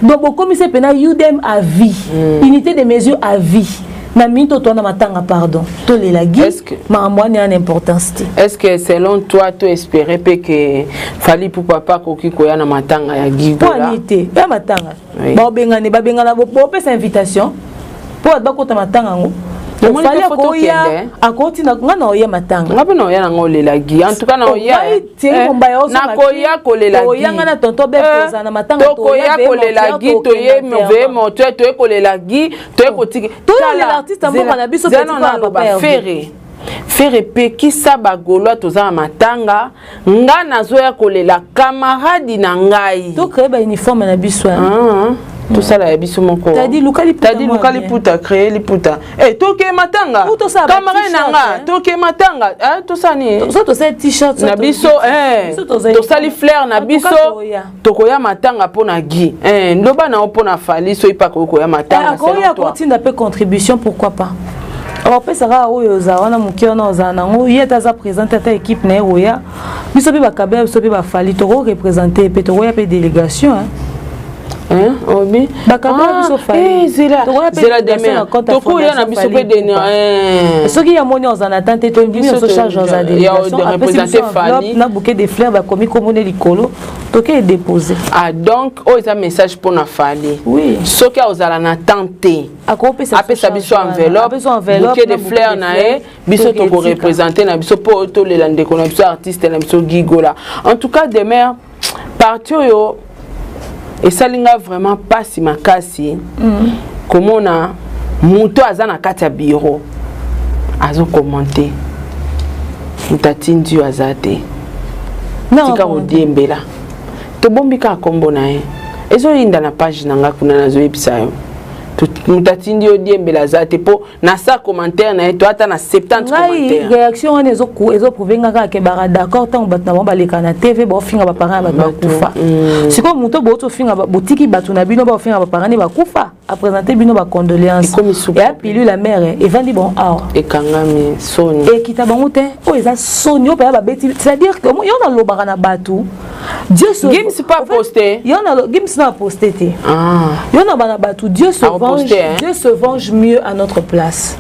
Donc bokomisi mpena udem à vie, unité de mesure à vie. Na mingi to towana matanga, pardon, tolela gi makambo wana ya na importance te. Est ce que selon toi, to espérer mpe ke Fally Ipupa akoki koya na matanga ya Gigola? Ani te ya matanga, babengani, babengana, bopesa invitation mpo bato bakota matanga yango. Fally akoya, akotina nga na oya matanga. Nga mpe na oya nanga olela gi, en tout cas na oya. Nakoya kolela. Oyanga na tonton be kozala na matanga. Tokoya kolela gi, toye veye mortuaire, toye kolela gi, toye kotiki. Toyolela artiste ya mboka na biso. Naloba Ferre, Ferre pekisa bagaulois, toza na matanga, nga nazoya kolela camarade na ngai. Tocrée bauniforme na biso. Tosala ya biso moko. Tadi luka liputa. Tadi luka liputa, créer liputa. Eh, toke matanga. Camarade na nga, toke matanga. Eh, tosala nini? So tosali t-shirt na biso, eh. Tosali fleur na biso. Tokoya matanga pona Guy. Eh, ndoba na pona Fally so ipa koya matanga. Eh, akoya kotinda pe contribution, pourquoi pas? Opesaka oyo oza wana moke wana ozala nango, ye ata aza présente, ata équipe na ye koya, biso mpe bakabela, biso mpe bafali tokoreprésente mpe, tokoya mpe délégation, hein. Hein, obi bakabela biso. Fali zela zela, demain tokoya na biso mpe dene. Soki ya moni oza na tante, tondimi oso charge oza délégation, apesi biso enveloppe na bouquet de fleurs, bakomi komona likolo, toke déposer. Ah, donc oyo eza message mpona Fali. Oui. Soki ozala na temps te, apesa biso enveloppe, bouquet de fleurs na ye, biso tokoreprésente na biso mpo tolela ndeko na biso, artiste na biso Gigola. En tout cas, demer parti oyo esali nga vraiment mpasi makasi komona moto aza na kati ya bureau azokommente, moto atindi yo aza te, tika kodiembela. Tobombi kaka nkombo na ye, ezoyinda na page na nga kuna. Nazoyebisa yo, moto atindi yo diembela aza te, mpo na sa commentaire na ye to ata na 70 commentaire. Réaction wana ezoprouve nga kaka ke baka d'accord. Ntango bato na bango baleka na TV, baofinga baparent ya bato bakufa. Sikoyo moto bouti ofinga, botiki bato na bino baofinga baparent nde bakufa, aprésente bino bacondoléance, eya pilule amère evandi bon awa. Ekangami soni. Ekita bango te. Oyo eza soni oyo mpenza babeti, c'est-à-dire que yo nalobaka na bato, Dieu se Gims pas posté. Yo na Gims na posté te. Yo na bana bato, Dieu se venge, Dieu se venge mieux à notre place.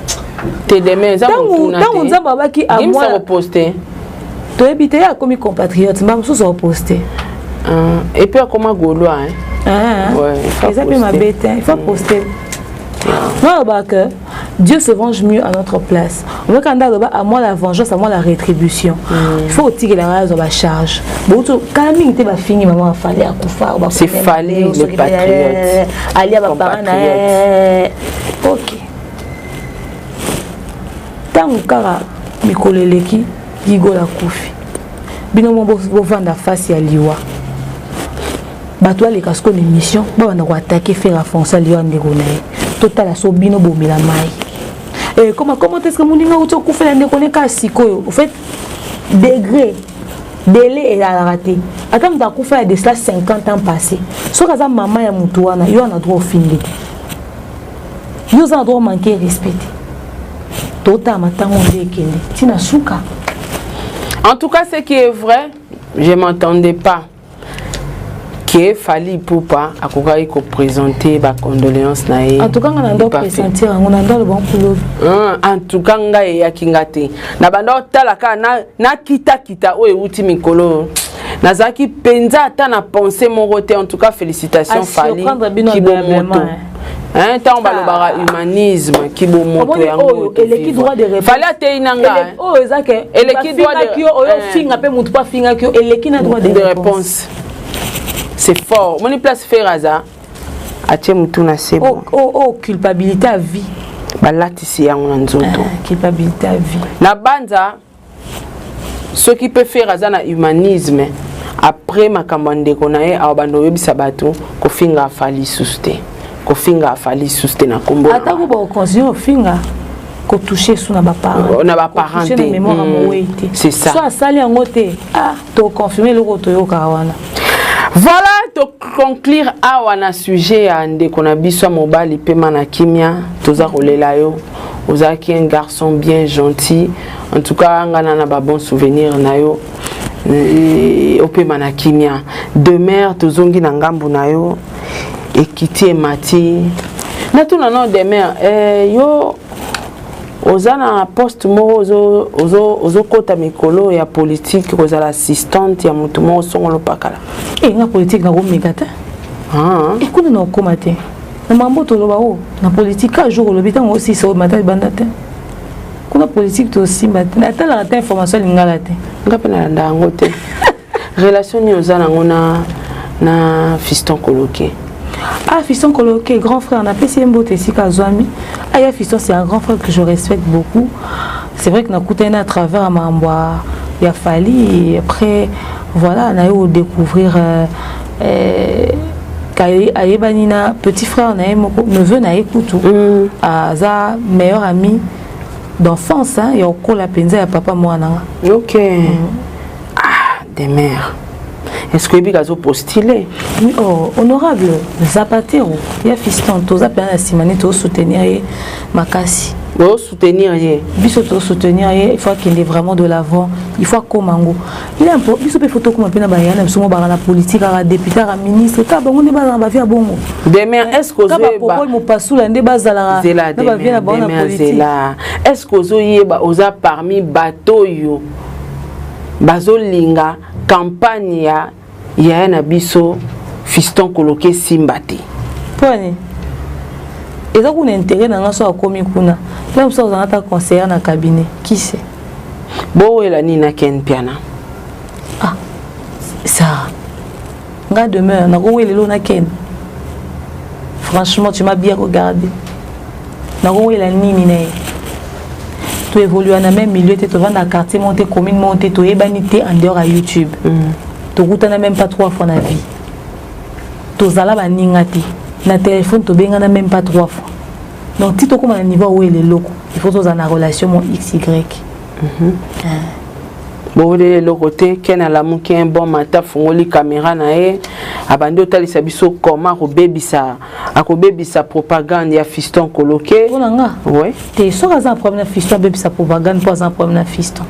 Te demain eza. Ntango Nzambe abaki à moi poste. Toyebi te, ye akomi compatriote, mba mosusu aposte. Et puis akoma gaulois, hein. Ah, ouais, eza mpe mabe te, il faut poster. Moi alobaka, Dieu se venge mieux à notre place. Omeka nde aloba: "À moi la vengeance, à moi la rétribution." Il faut otikelanga azwa bacharge. Bouti kala mingi te, bafingi mama afali akufa. C'est Fally le patriote. Alia baparent na ye. Ok, ntango kaka mikolo eleki, Gigola akufi, bino mo bovanda face ya liwa. Bato baleka sikoyo na émission, babanda koattaquer Ferre François, liwa ndeko na ye. Totala so bino bomela mai. Koma comment est-ce que moninga uti okufela ndeko ne kaka sikoyo? Au fait, degré délai ezalaka te. Ata moto akufa ya de cela 50 ans passé, soki aza mama ya motu wana, yo ana droit ofinge te, yo oza na droit omanke respect te. Totala matango nde ekende ntina suka. En tout cas, ce qui est vrai, je m'entendais pas ke Fally Ipupa akokaki koprésente bacondoléance na ye. En tout cas, nga na ndo pressentir yango na ndo aloba nkulobi. En tout cas, ngai eyaki nga te na banda otala kaka nakitakita oyo euti mikolo, nazalaki mpenza ata na pensée moko te. En tout cas, félicitation Fally Kibomoto. Ntango balobaka humanisme, kibomoto, yango eleki droit de réponse. Fally atei na nga. Oyo eza ke eleki droit de oyo ofinga mpe motu mpo afingaki yo, eleki na droit de réponse. C'est fort. Omoni place Ferre aza, atie motu na se. Bon, oh, culpabilité à vie. Balatisi yango na nzoto. Culpabilité à vie. Na banza soki mpe Ferre aza na humanisme, après makambo ya ndeko na ye awa, bando oyebisa bato kofinga Afali lisusu te, kofinga Afali lisusu te na nkombo. Atako bakocontinue ofinga, kotouche su na baparent. Na baparent te, mémoire ya mowei te. C'est ça. So asali yango te, ah, toconfirme eloko toyokaka wana. Voilà, toconclure awa na sujet ya ndeko na biso ya mobali. Pema na kimia, toza kolela yo. Ozalaki un garçon bien gentil. En tout cas, nga na babon souvenir na yo. Opema na kimia. Demer, tozongi na ngambu na yo, ekiti emati. Natuna no, Demer, yo oza na poste moko ozokɔta mikolo ya politique, kozala assistante ya motu moko songolo pakala. E, nga politique nakomeka te. Ekuna na okóma te na mambo toloba o na politique. Ka jour olobi, ntango osisa oyo mata libanda te, kuna politique tosimba te. Natalaka te information lingala te. Nga mpe nalanda yango te. Relation nini oza nango na Fiston Koloke? Ah, Fiston Koloke, grand frère, napesi ye mbote esika azwami. Aya Fiston, c'est un grand frère que je respecte beaucoup. C'est vrai que nakutani à travers makambo ya Fally, et après voilà, naye odécouvrir. Ayebani na petit frère na ye moko, neveu na ye kutu, aza meilleur ami d'enfance, hein, ya okola mpenza ya papa mwana nga. Ok. Ah, Demer, est-ce que oyebi azopostule? Oui, oh, honorable Zapatero ya fiston, toza mpenza na nsima nde tozosoutenir ye makasi. Bozosoutenir ye? Biso tozosoutenir ye. Il faut akende vraiment de l'avant, il faut akóma ngo. Il est un biso mpe faut tokóma mpe na baya na biso mo baka na politique, aka député, aka ministre, kaka bango nde bazala na bavie ya bongo. Demer, est ce que Kaka bapopole mopasula nde bazalaka na bavie na bango na politique. Zela, est ce que ozoyeba oza parmi bato oyo bazolinga campagne ya yaya na biso Fiston Koloke simba te? Mponi eza kuna intérêt na nga so akomi kuna mpe mosu azala ata conseillère na cabinet, qui sait? Bowela nini na Ken Piana? Ah, ça nga demeure nakowela elo na Ken? Franchement, tu m'as bien regardé. Nakowela nini na ye? Toévolue na même milieu te, tovanda quartier moko te, commune moko te, toyebani te en dehors ya YouTube. Tokutana même pas trois fois na vie, tozala baninga te na téléphone, tobengana même pas trois fois. Donc ti tokóma na niveau awela eloko, il faut tozala na relation mo xy. Boweleli eloko te. Ken alamuki un bon matin, afungoli caméra na ye, abandi otalisa biso comment akobebisa propagande ya Fiston Koloke. Mpona nga? Ouais. Te, soki aza na problème na fiston, abebisa propagande mpo aza na problème na fiston.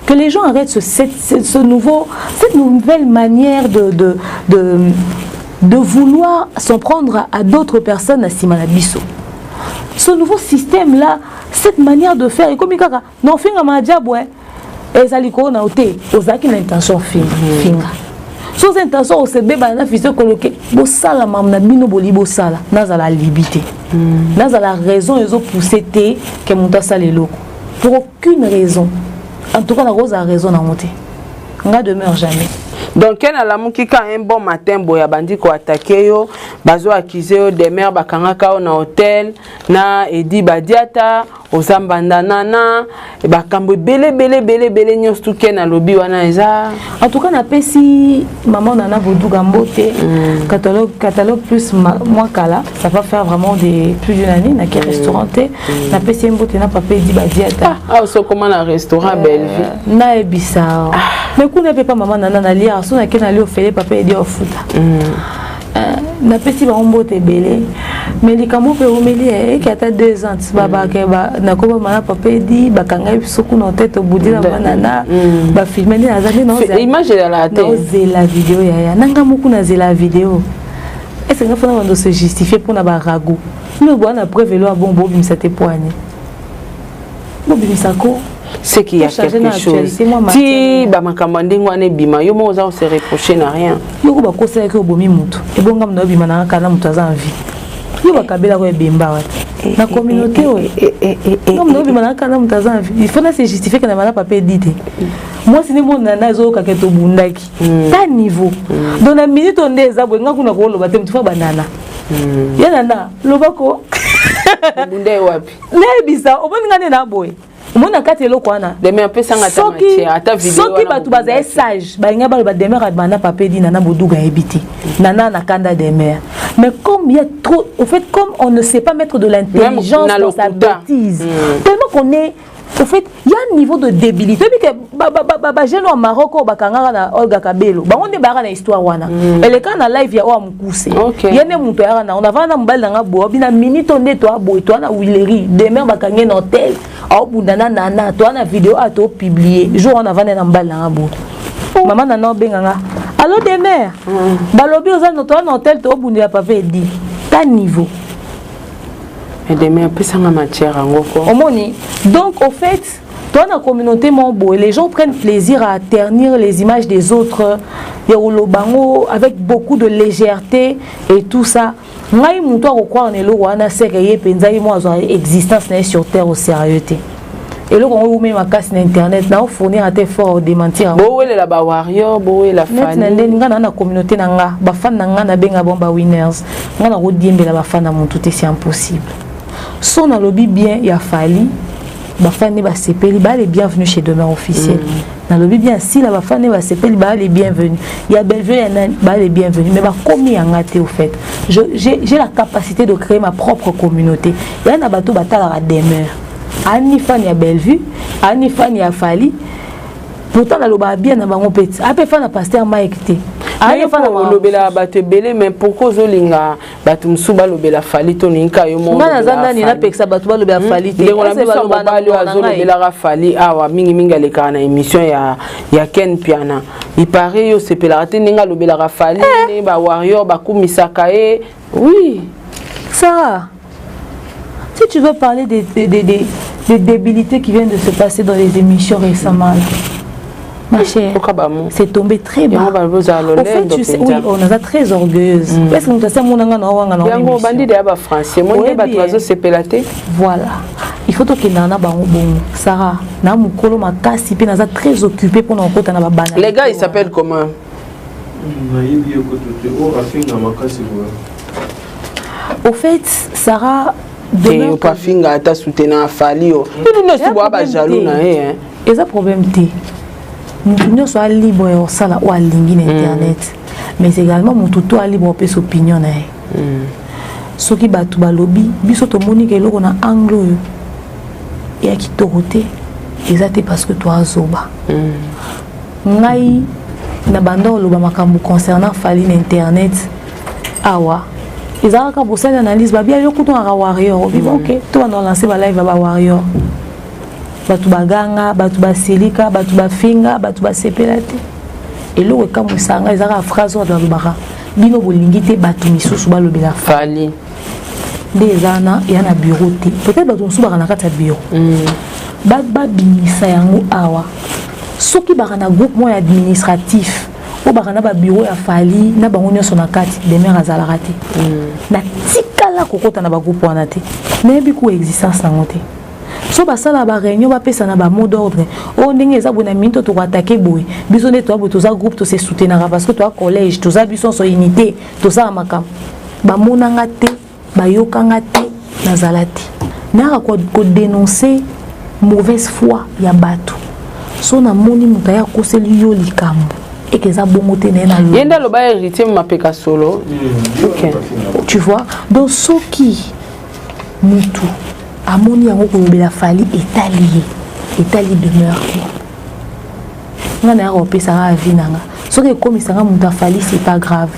Que les gens arrêtent ce, cette, ce, ce nouveau cette nouvelle manière de vouloir s'en prendre à d'autres personnes na nsima na biso. Ce nouveau système là, cette manière de faire ekomi kaka na ofingama diabo ezali koo na yo te. Ozalaki na intention finga, finga. So oza intention osebebana na Fiston Koloke, bosala mamu na bino boli bosala. Nazala libi te, nazala raison ezopousse te ke moto asala eloko pour aucune raison. En tout cas, nakozala raison nango te, nga demeure jamais. Donc Ken alamuki ka un bon matin boye, abandi koattaquer yo, bazo accuser yo Demer bakangaka yo na hotel na Edi Badiata, oza mbanda nana, bakambo ebele ebele ebele ebele nyonso tu. Ken alobi wana eza En tout cas, napesi maman Nana Boduga mbote. Catalogue, catalogue plus moi kala, ça va faire vraiment des plus d'une année naki restaurant te. Napesi ye mbote na papa Edi Badiata. Ah, osokoma na restaurant Bellevue? Nayebisa, mais kuna mpe pa mama Nana nalia so nake nalia ofele, papa Edi ofuta. Napesi bango mbote ebele, mais likambo mpe eumeli eke ata 2 ans babake nakobama na papa Edi, bakangai biso kuna te, tobudi na banana, bafilme nde naza nde Image ezalaka te. Naozela video yaya nanga moko, nazela video ese nga mpona bando se justifie mpona barago bino boya na preuve elo abon bobimisa te poani bobimisa ko. C'est qu'il y a quelque chose ti bamakambo ya ndenge wana ebima, yo moko oza kose reprocher na rien. Yoko bakosalaki obomi motu, ebonga na obima nanga kala moto aza en vie, yo bakabelako ebemba wati na communauté oyo nga obima nanga kala moto aza en vie. Il faut na se justifier ke na bana papa Edi te, mwasi nde monana ezoyokaka tobundaki ta niveau. Donc na minute oyo nde eza boye, nga kuna koloba te, motu fa banana ye nana lobako. Obunda ye wapi? Nayebisa, omoni nga nde na boye, omoni na kati eloko wana. Soki bato bazali sage, balingi baloba Demer abanda papa Edi, Nana Boduga ayebi te, nana na kanda Demer. Mais comme il y a trop, au fait, comme on ne sait pas mettre de l'intelligence dans sa bêtise, tellement qu'on est, au fait, il y a un niveau de débilité. Oyebi ke bajeune ya Maroc oyo bakangaka na Olga Kabelo, bango nde bayaka na histoire wana, eleka na live ya oyo ya mokuse. Ye nde moto ayaka na navanda na mobali nanga boye, obi na minute oyo nde toa boye, toa na Huilerie, Demer bakangi na hotel, aobunda na nana, toa na video ayo topublie. Jour wana avanda na mobali nanga boye, mama nana obenganga: "Allo Demer, balobi oza toa na hotel, toobundela papa Edi." Ta niveau. Demer, apesanga matière yango ko. Omoni, donc au fait, toi na communauté moko boye, les gens prennent plaisir à ternir les images des autres ya koloba yango avec beaucoup de légèreté et tout ça. Ngai moto akocroire na eloko wana seke ye mpenza ye mo azwa existence na ye sur terre au sérieux te. Eloko yango eumei makasi na internet, na ofournir ata effort odémentir yango. Bowelela bawarrior, bowela. Neti na ndeni nga na communauté na nga, bafan na nga nabenga bango bawinners. Nga nakodiembela bafan na motu te, c'est impossible. So nalobi bien ya Fali. Bafans basepeli, ba les bienvenus chez Demeure Officiel. Nalobi bien, Sila, bafans basepeli, ba les bienvenus. Ya Bellevue, ya nani, ba les bienvenus, mais bakomi yanga te. Au fait, j'ai la capacité de créer ma propre communauté. Ya na bato batalaka Demeure, ani fan ya Bellevue, ani fan ya Fali. Pourtant nalobaka bien na bango mpe ti ape fan na pasteur Mike te. Aye fan olobela bato ebele, mais pourquoi ozolinga bato mosusu balobela Fali to olingi ka yo moko? Nga naza nani napekisa bato balobela Fali te? Ndeko na biso mobali oyo azolobelaka Fali awa mingimingi, alekaka na émission ya Ken Piana. Ipare yo osepelaka te ndenge alobelaka Fali, ndenge bawarrior bakumisaka ye, oui. Sarah, si tu veux parler des débilités qui viennent de se passer dans les émissions récemment, là, ma chère, c'est tombé très bas. Au fait, tu sais, oui, on est très orgueilleuse. Parce que nous sommes yango bandi deya bafrançais mo nde bato bazosepela te. Voilà. Il faut tokendaka na bango bongo. Sarah, na mokolo makasi mpe naza très occupé mpona kokota na babana. Les gars, il s'appelle comment? Nayebi ye koto te, oyo afinga makasi boye. Au fait, Sarah, te, opafinga ata soutenant Afali o bino nyonso boya bajaloux na ye. Eza problème te. Motu nyonso alibre ya kosala oyo alingi na internet, mais également motu to alibre opesa opinion na ye. Soki bato balobi biso tomoni ke eloko na angle oyo eya kitoko te, eza te parce que toazoba. Ngai na banda oloba makambo concernant Fali na internet awa, ezalaka bosali analyse, babia yo kutu kaka warrior obi. Ok, to banda olance balive ya bawarrior, bato baganga, bato basilika, bato bafinga, bato basepela te. Eloko ekamwisaka ngai ezalaka phrase oyo bato balobaka: bino bolingi te bato misusu balobela Fali. Nde eza na ya na bureau te. Peut-être bato mosusu baka na kati ya bureau, babimisa yango awa. Soki baka na groupe moko ya administratif oyo baka na babureau ya Fali na bango nyonso na kati, Demeure azalaka te. Natikala kokota na bagroupe wana te, nayebi ku existence nango te. So basala baréunion, bapesa na bamot d'ordre oyo ndenge eza boye, na minute tokoatake boye, biso nde toya boye, toza groupe, tose soutenaka parce que toya collège, toza biso nyonso unité, tosala makambo. Bamonanga te, bayokanga te, nazala te. Nayaka kodénoncer mauvaise foi ya bato. So namoni moto aya akoseli yo likambo eke eza bongo te, naye na ye nde aloba Héritier mapeka solo, ok. Tu vois, donc soki mutu amoni yango kolobela Fali, etali ye, etali Demeure te. Nga nayaka kopesaka avis na nga. Soki ekomisanga moto afali, c'est pas grave,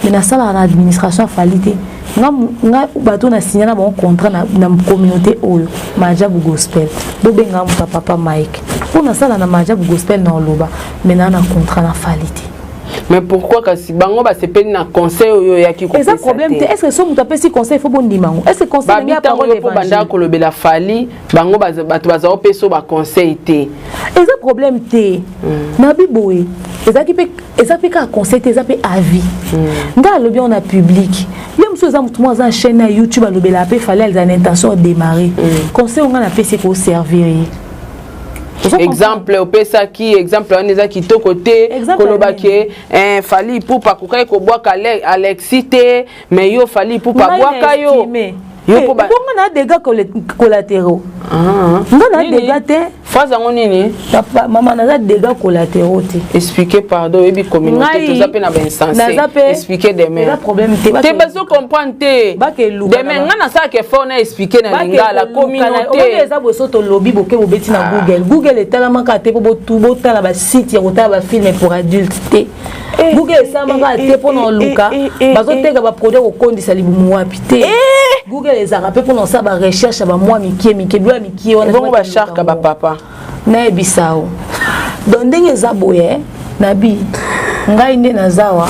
mais nasalaka na administration afali te. Nga bato na signa na bango contrat na communauté oyo Majabu Gospel, bobengaka moto ya papa Mike mpo nasala na Majabu Gospel na oloba, mais naa na contrat na Fali te. Mais pourquoi kasi bango basepeli na conseil oyo oyaki? Eza problème te. est ce que so moto apesi conseil, faut bondima yango? Est ce que conseil ndenge ya parole mpo bandaka kolobela Fali, bango bato baza kopesa oyo baconseil te? Eza problème te. Nabi boye, ezalaki mpe, eza mpe kaka conseil te, eza mpe avis. Ngai alobi yango na public. Ye mosusu eza motu moko aza na chaîne ya YouTube, alobelaka mpe Fali, aza na intention odémarrer. Conseil oyo ngai napesi ekoservir ye. Exemple opesaki, exemple wana eza kitoko te. Koloba ke Fali Ipupa akokaki kobwaka Alexi te, mais yo Fali Ipupa abwaka yo. Yo mpo bongo na dégâts collatéraux, nga na dégâts te. Phrase yango nini? Papa, mama, naza dégâts collatéraux te. Expliquer, pardon. Oyebi communauté, toza mpe na bainsensé. Expliquer demain. Eza problème te. Te, bazo comprendre te. Demain nga nasalaka effort na expliquer na lingala communauté. Eza boye, so tolobi boke bobeti na Google. Google etalamaka te mpo botala basite ya kotala bafilm pour adulte te. Google esalamaka te mpona oluka bazoteka baproduit kokondisa libumu wapi te. Google ezalaka mpe mpona osala barecherche ya bamwa mike mike, bilo ya mike wana. Bongo basharka bapapa? Nayebisa o, donc ndenge eza boye, nabi ngai nde nazawa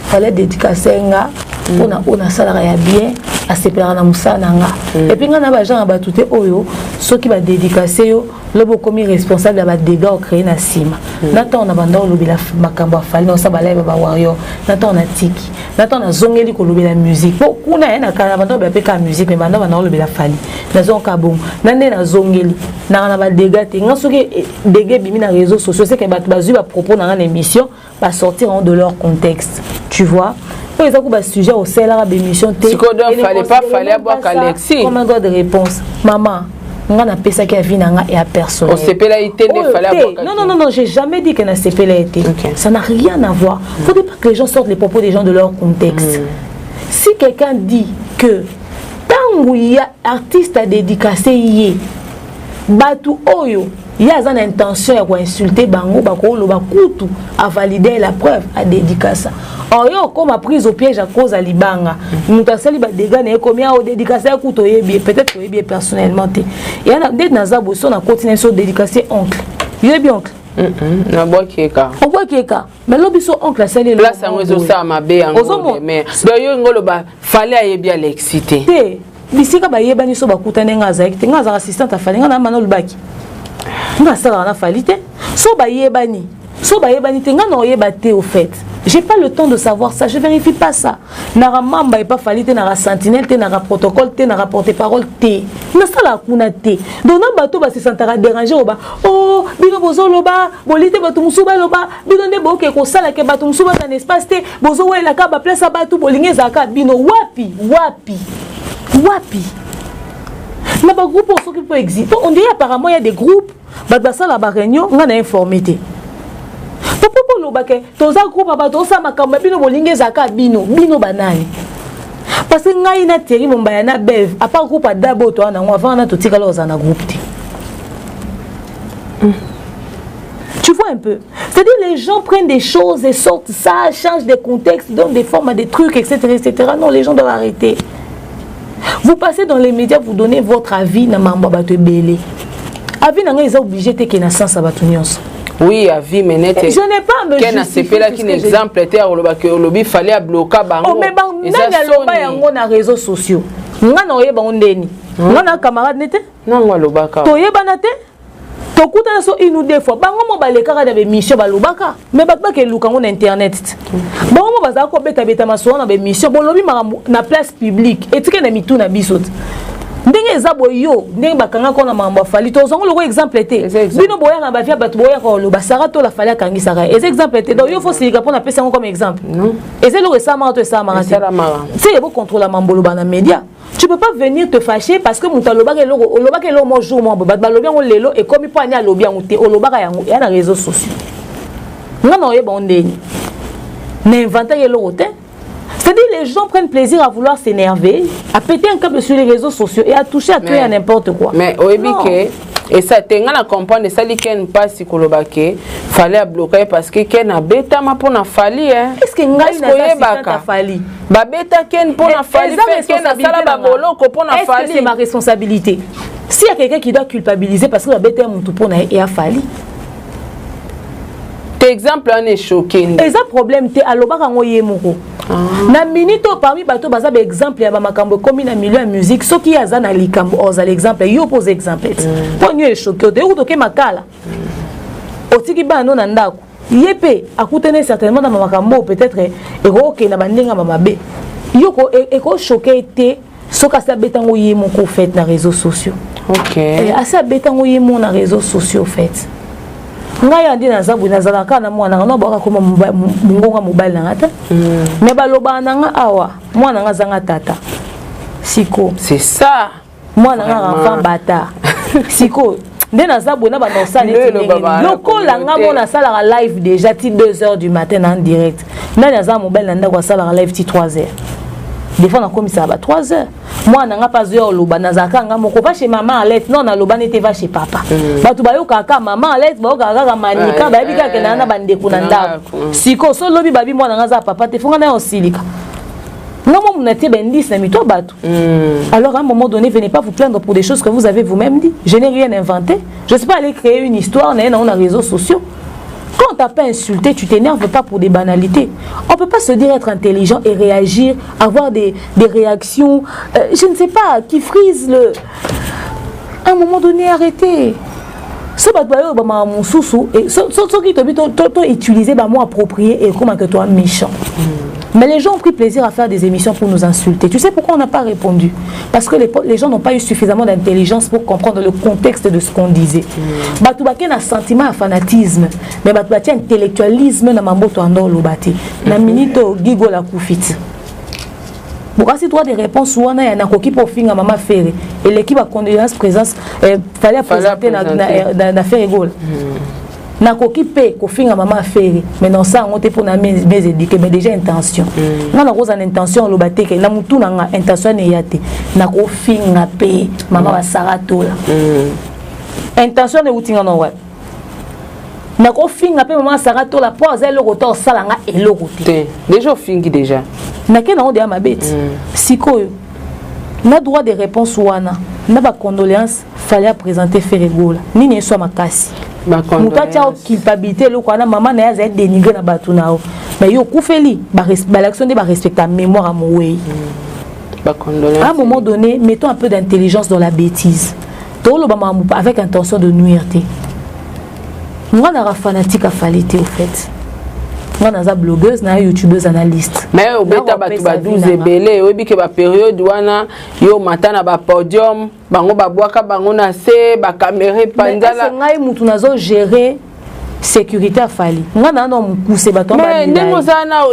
fallait dédicace nga mpona oyo nasalaka ya bien, asepelaka na mosala na nga. Et puis ngai na bagenre ya bato te oyo soki badédicace yo, lobi okomi responsable ya badégâts ocréé na nsima. Na ntango na banda olobela makambo ya Fali, na osala balive ya bawarrior, na ntango na tiki, na ntango nazongeli kolobela musique, po kuna ye na kala na banda olobela mpe kaka musique, mais banda olobela Fali, nazonga bongo na nde nazongeli naka na badégâts te. Nga soki dégâts ebimi na réseaux sociaux, c'est que bato bazwi bapropos na nga na émission, basortir en de leur contexte, tu vois. Oyo eza ku basujet osalaka bémission te. Sikoyo fallait pas, fallait abwaka Alexis. Comme un droit de réponse, mama. Nga napesaki avis na nga ya personnel. Osepela ye te nde Oyo Fally te. abwakaki. Non, non, non, non, j'ai jamais dit que nasepela ye te. Ça n'a rien à voir. Faudrait pas que les gens sortent les propos des gens de leur contexte. Si quelqu'un dit que ntango ya artiste adédicacé ye, bato oyo ye aza na intention ya koinsulte bango, bakoloba kutu avalide la preuve adédicasa. Oyo okóma prise au piège à cause ya libanga, moto asali badégâts na ye, komi awa odédicace ye, kutu oyebi ye, peut-être oyebi ye personnellement te. Eya nde naza boye, so nakoti na biso dédicace oncle, yoyebi oncle. Nabwaki eka. Obwaki eka, mais lobi so oncle asali eloko Place yango moko boye. ezosala mabe yango. Ozomona. Mais donc yo ngo oloba Fally ayebi Alexi te? Te, bisika bayebani so bakutani, nga azalaki te. Nga azalaka assistante afali, nga na mana olobaki nga asalaka na Fally te. So bayebani, so bayebani te, nga na oyeba te. Au fait, j'ai pas le temps de savoir ça, je vérifie pas ça. Naka mamba epa Fally te, naka sentinelle te, naka protocole te, naka porte parole te, nasalaka kuna te. Donc na bato basesantaka déranger, oba o bino bozoloba boli te, bato mosusu baloba bino nde boke kosalaka, bato mosusu baza na espace te, bozowelaka baplace ya bato, bolingi ezalaka bino wapi wapi wapi na bagroupe oyo soki mpo existe. On dirait apparemment il y a des groupes, bato basala baréunion, nga na informé te. Po mpo bolobake toza groupe ya bato osala makambo ya bino, bolingi ezalaka bino, bino banani? Parce que ngai na Thierry Mombaya na Bev, à part groupe adabo oyo toza nango, avant wana totikala kozala na groupe te. Tu vois un peu. C'est-à-dire les gens prennent des choses et sortent ça, changent des contextes, donnent des formes à des trucs, etc. etc. Non, les gens doivent arrêter. Vous passez dans les médias, vous donnez votre avis na mambo ya bato ebele. Avis na ngai eza obligé te ke na sens ya bato nyonso. Oui, avis, mais nete Je n'ai pas à me Ken justifier asepelaki na puisque j'ai- exemple te alobaki, olobi Fally abloka bango. Oh, mais Eza nani aloba soni. yango na réseaux sociaux? Nga na oyeba ngo ndeni? Nga na camarade nete? Nango alobaka. Toyebana te, tokutana so une ou deux fois. Bango mo balekaka na bémission, balobaka, mais bato bakeluka yango na internet te. Bango mo bazalaka kobetabeta masolo na bémission, bolobi makambo na place publique, etike na mitu na biso te. Ndenge eza boye, yo ndenge bakangaka na makambo ya Fally, tozwango loko exemple te. Eza exemple. Bino boyaka na bavia, bato boyaka koloba Sara Tola, Fally akangisaka ye, eza exemple te. Donc yo fo silika mpo napesa yango comme exemple. Non. Eza eloko esalamaka to esalamaka te? Esalamaka. Se bocontrôle mambo oloba na média. Tu peux pas venir te fâcher parce que moto alobaka eloko, olobaka eloko mo jour mo boye, bato balobi yango lelo, ekomi mpo ani alobi yango te. Olobaka yango, eya na réseaux sociaux. Nga na oyeba ngo ndeni? Na inventaki eloko te. C'est-à-dire les gens prennent plaisir à vouloir s'énerver, à péter un câble sur les réseaux sociaux et à toucher à tout et à n'importe quoi. Mais oyebi Non. ke esa te, nga na comprendre esali Ken mpasi koloba ke Fally abloka ye parce que Ken abetama mpo na Fally. Est-ce que ngai Est-ce naza oyebaka? assistante à Fally? Babeta Ken mpo na Fally. Eza Mpe Ken responsabilité asala na nga. baboloko mpo na Est-ce que Fally. c'est ma responsabilité? S'il y a quelqu'un qui doit culpabiliser parce que babeta mutu mpo na ye, eya Fally. Te, exemple wana echoke nde. Eza problème te, alobaka yango ye moko na minute oyo. Parmi bato baza baexemple ya bamakambo ekomi na milieu ya musique, soki ye aza na likambo, ozala exemple, yo mpo oza exemple te. Mpo nio echoke yo te, yokuta oke makala, otiki bana no na ndako, ye mpe akutani certainement na makambo oyo peut-être ekokokende bandenge ya mabe. Yo ekochoke te soki asi abetango ye moko fait na réseaux sociaux. Asi abetango ye moko na réseaux sociaux fait. Ngai ya nde naza boye, nazalaka na mwana nga no abwaka koma mongonga mobali na nga te, mais balobaka na nga awa, mwana nga azanga tata siko. C'est ça. Mwana nga Vraiment. enfant bâtard sikoyo. Nde naza boye na banda kosala Nde neti eloba ndenge nini. na Lokola nga communauté. mo nasalaka live déjà ti 2 heures du matin na en direct. Nani aza mobali na ndako asalaka live ti 3 heures? Des fois nakomisaka ba 3 heures. Mwana nga mpe azoya oloba, nazalaka nga moko, va chez maman Alette. Non, naloba nete va chez papa. Bato bayokaka kaka maman Alette, bayokaka kaka Manika, bayebi kaka kendaka na bandeko na ndako. Sikoyo so lobi babi mwana nga aza papa te, fonga na ye osilika nga mo mona tie baindice na mito ya bato. Alors à un moment donné, venez pas vous plaindre pour des choses que vous avez vous-même dit. Je n'ai rien inventé, je suis pas allé créer une histoire na ye nango na réseaux sociaux. Quand on t'a pas insulté, tu t'énerves pas pour des banalités. On peut pas se dire être intelligent et réagir, avoir des réactions, je ne sais pas, qui frisent le. À un moment donné, arrêtez. So bato bayo bamaka mosusu, soki tobi to utiliser bamots appropriés et comme que toi méchant. Mais les gens ont pris plaisir à faire des émissions pour nous insulter. Tu sais pourquoi on n'a pas répondu? Parce que les gens n'ont pas eu suffisamment d'intelligence pour comprendre le contexte de ce qu'on disait. Bato bake na sentiment ya fanatisme, mais bato batia intellectualisme na mamboto ando oloba te. Na minute oyo, Gigola akufi ti. Bokasi droit de réponse wana ya nakoki mpo ofinga mama Ferre eleki bacondoléance présence eh, Fally aprésente na Ferre Gola. Nakoki mpe kofinga mama Ferre, mais nasala yango te mpona mes éduqué. Mais déjà intention, nga nakozala na intention oloba te ke na motu na nga intention wana eya te. Nakofinga mpe mama basara tola, intention wana euti nga na wapi? Nakofinga mpe mama Sara Tola mpo aza eloko te, osala nga eloko te. Te, déjà ofingi déjà. Nake nango deya mabe ti. Sikoyo na droit de réponse wana na bacondoléance Fally aprésente Ferre Gola, nini eswa makasi? Moto atia culpabilité eloko wana, mama na ye azali dénigré na bato na yo, mais yo okufeli, balakisi nde barespecta mémoire ya mowei. À un moment donné, mettons un peu d'intelligence dans la bêtise. Toloba makambo avec intention de nuire te. Nga naka fanatique a Fally te. Au fait, nga naza blogueuse na youtubeuse analyste. Mais obeta bato ba 12 ebele, oyebi ke bapériode wana yo mata na bapodium, bango babwaka bango na se, bacaméra epanzala. Ngai mutu nazogérer sécurité a Fally, nga na na mokuse bato. Ndenge ozala na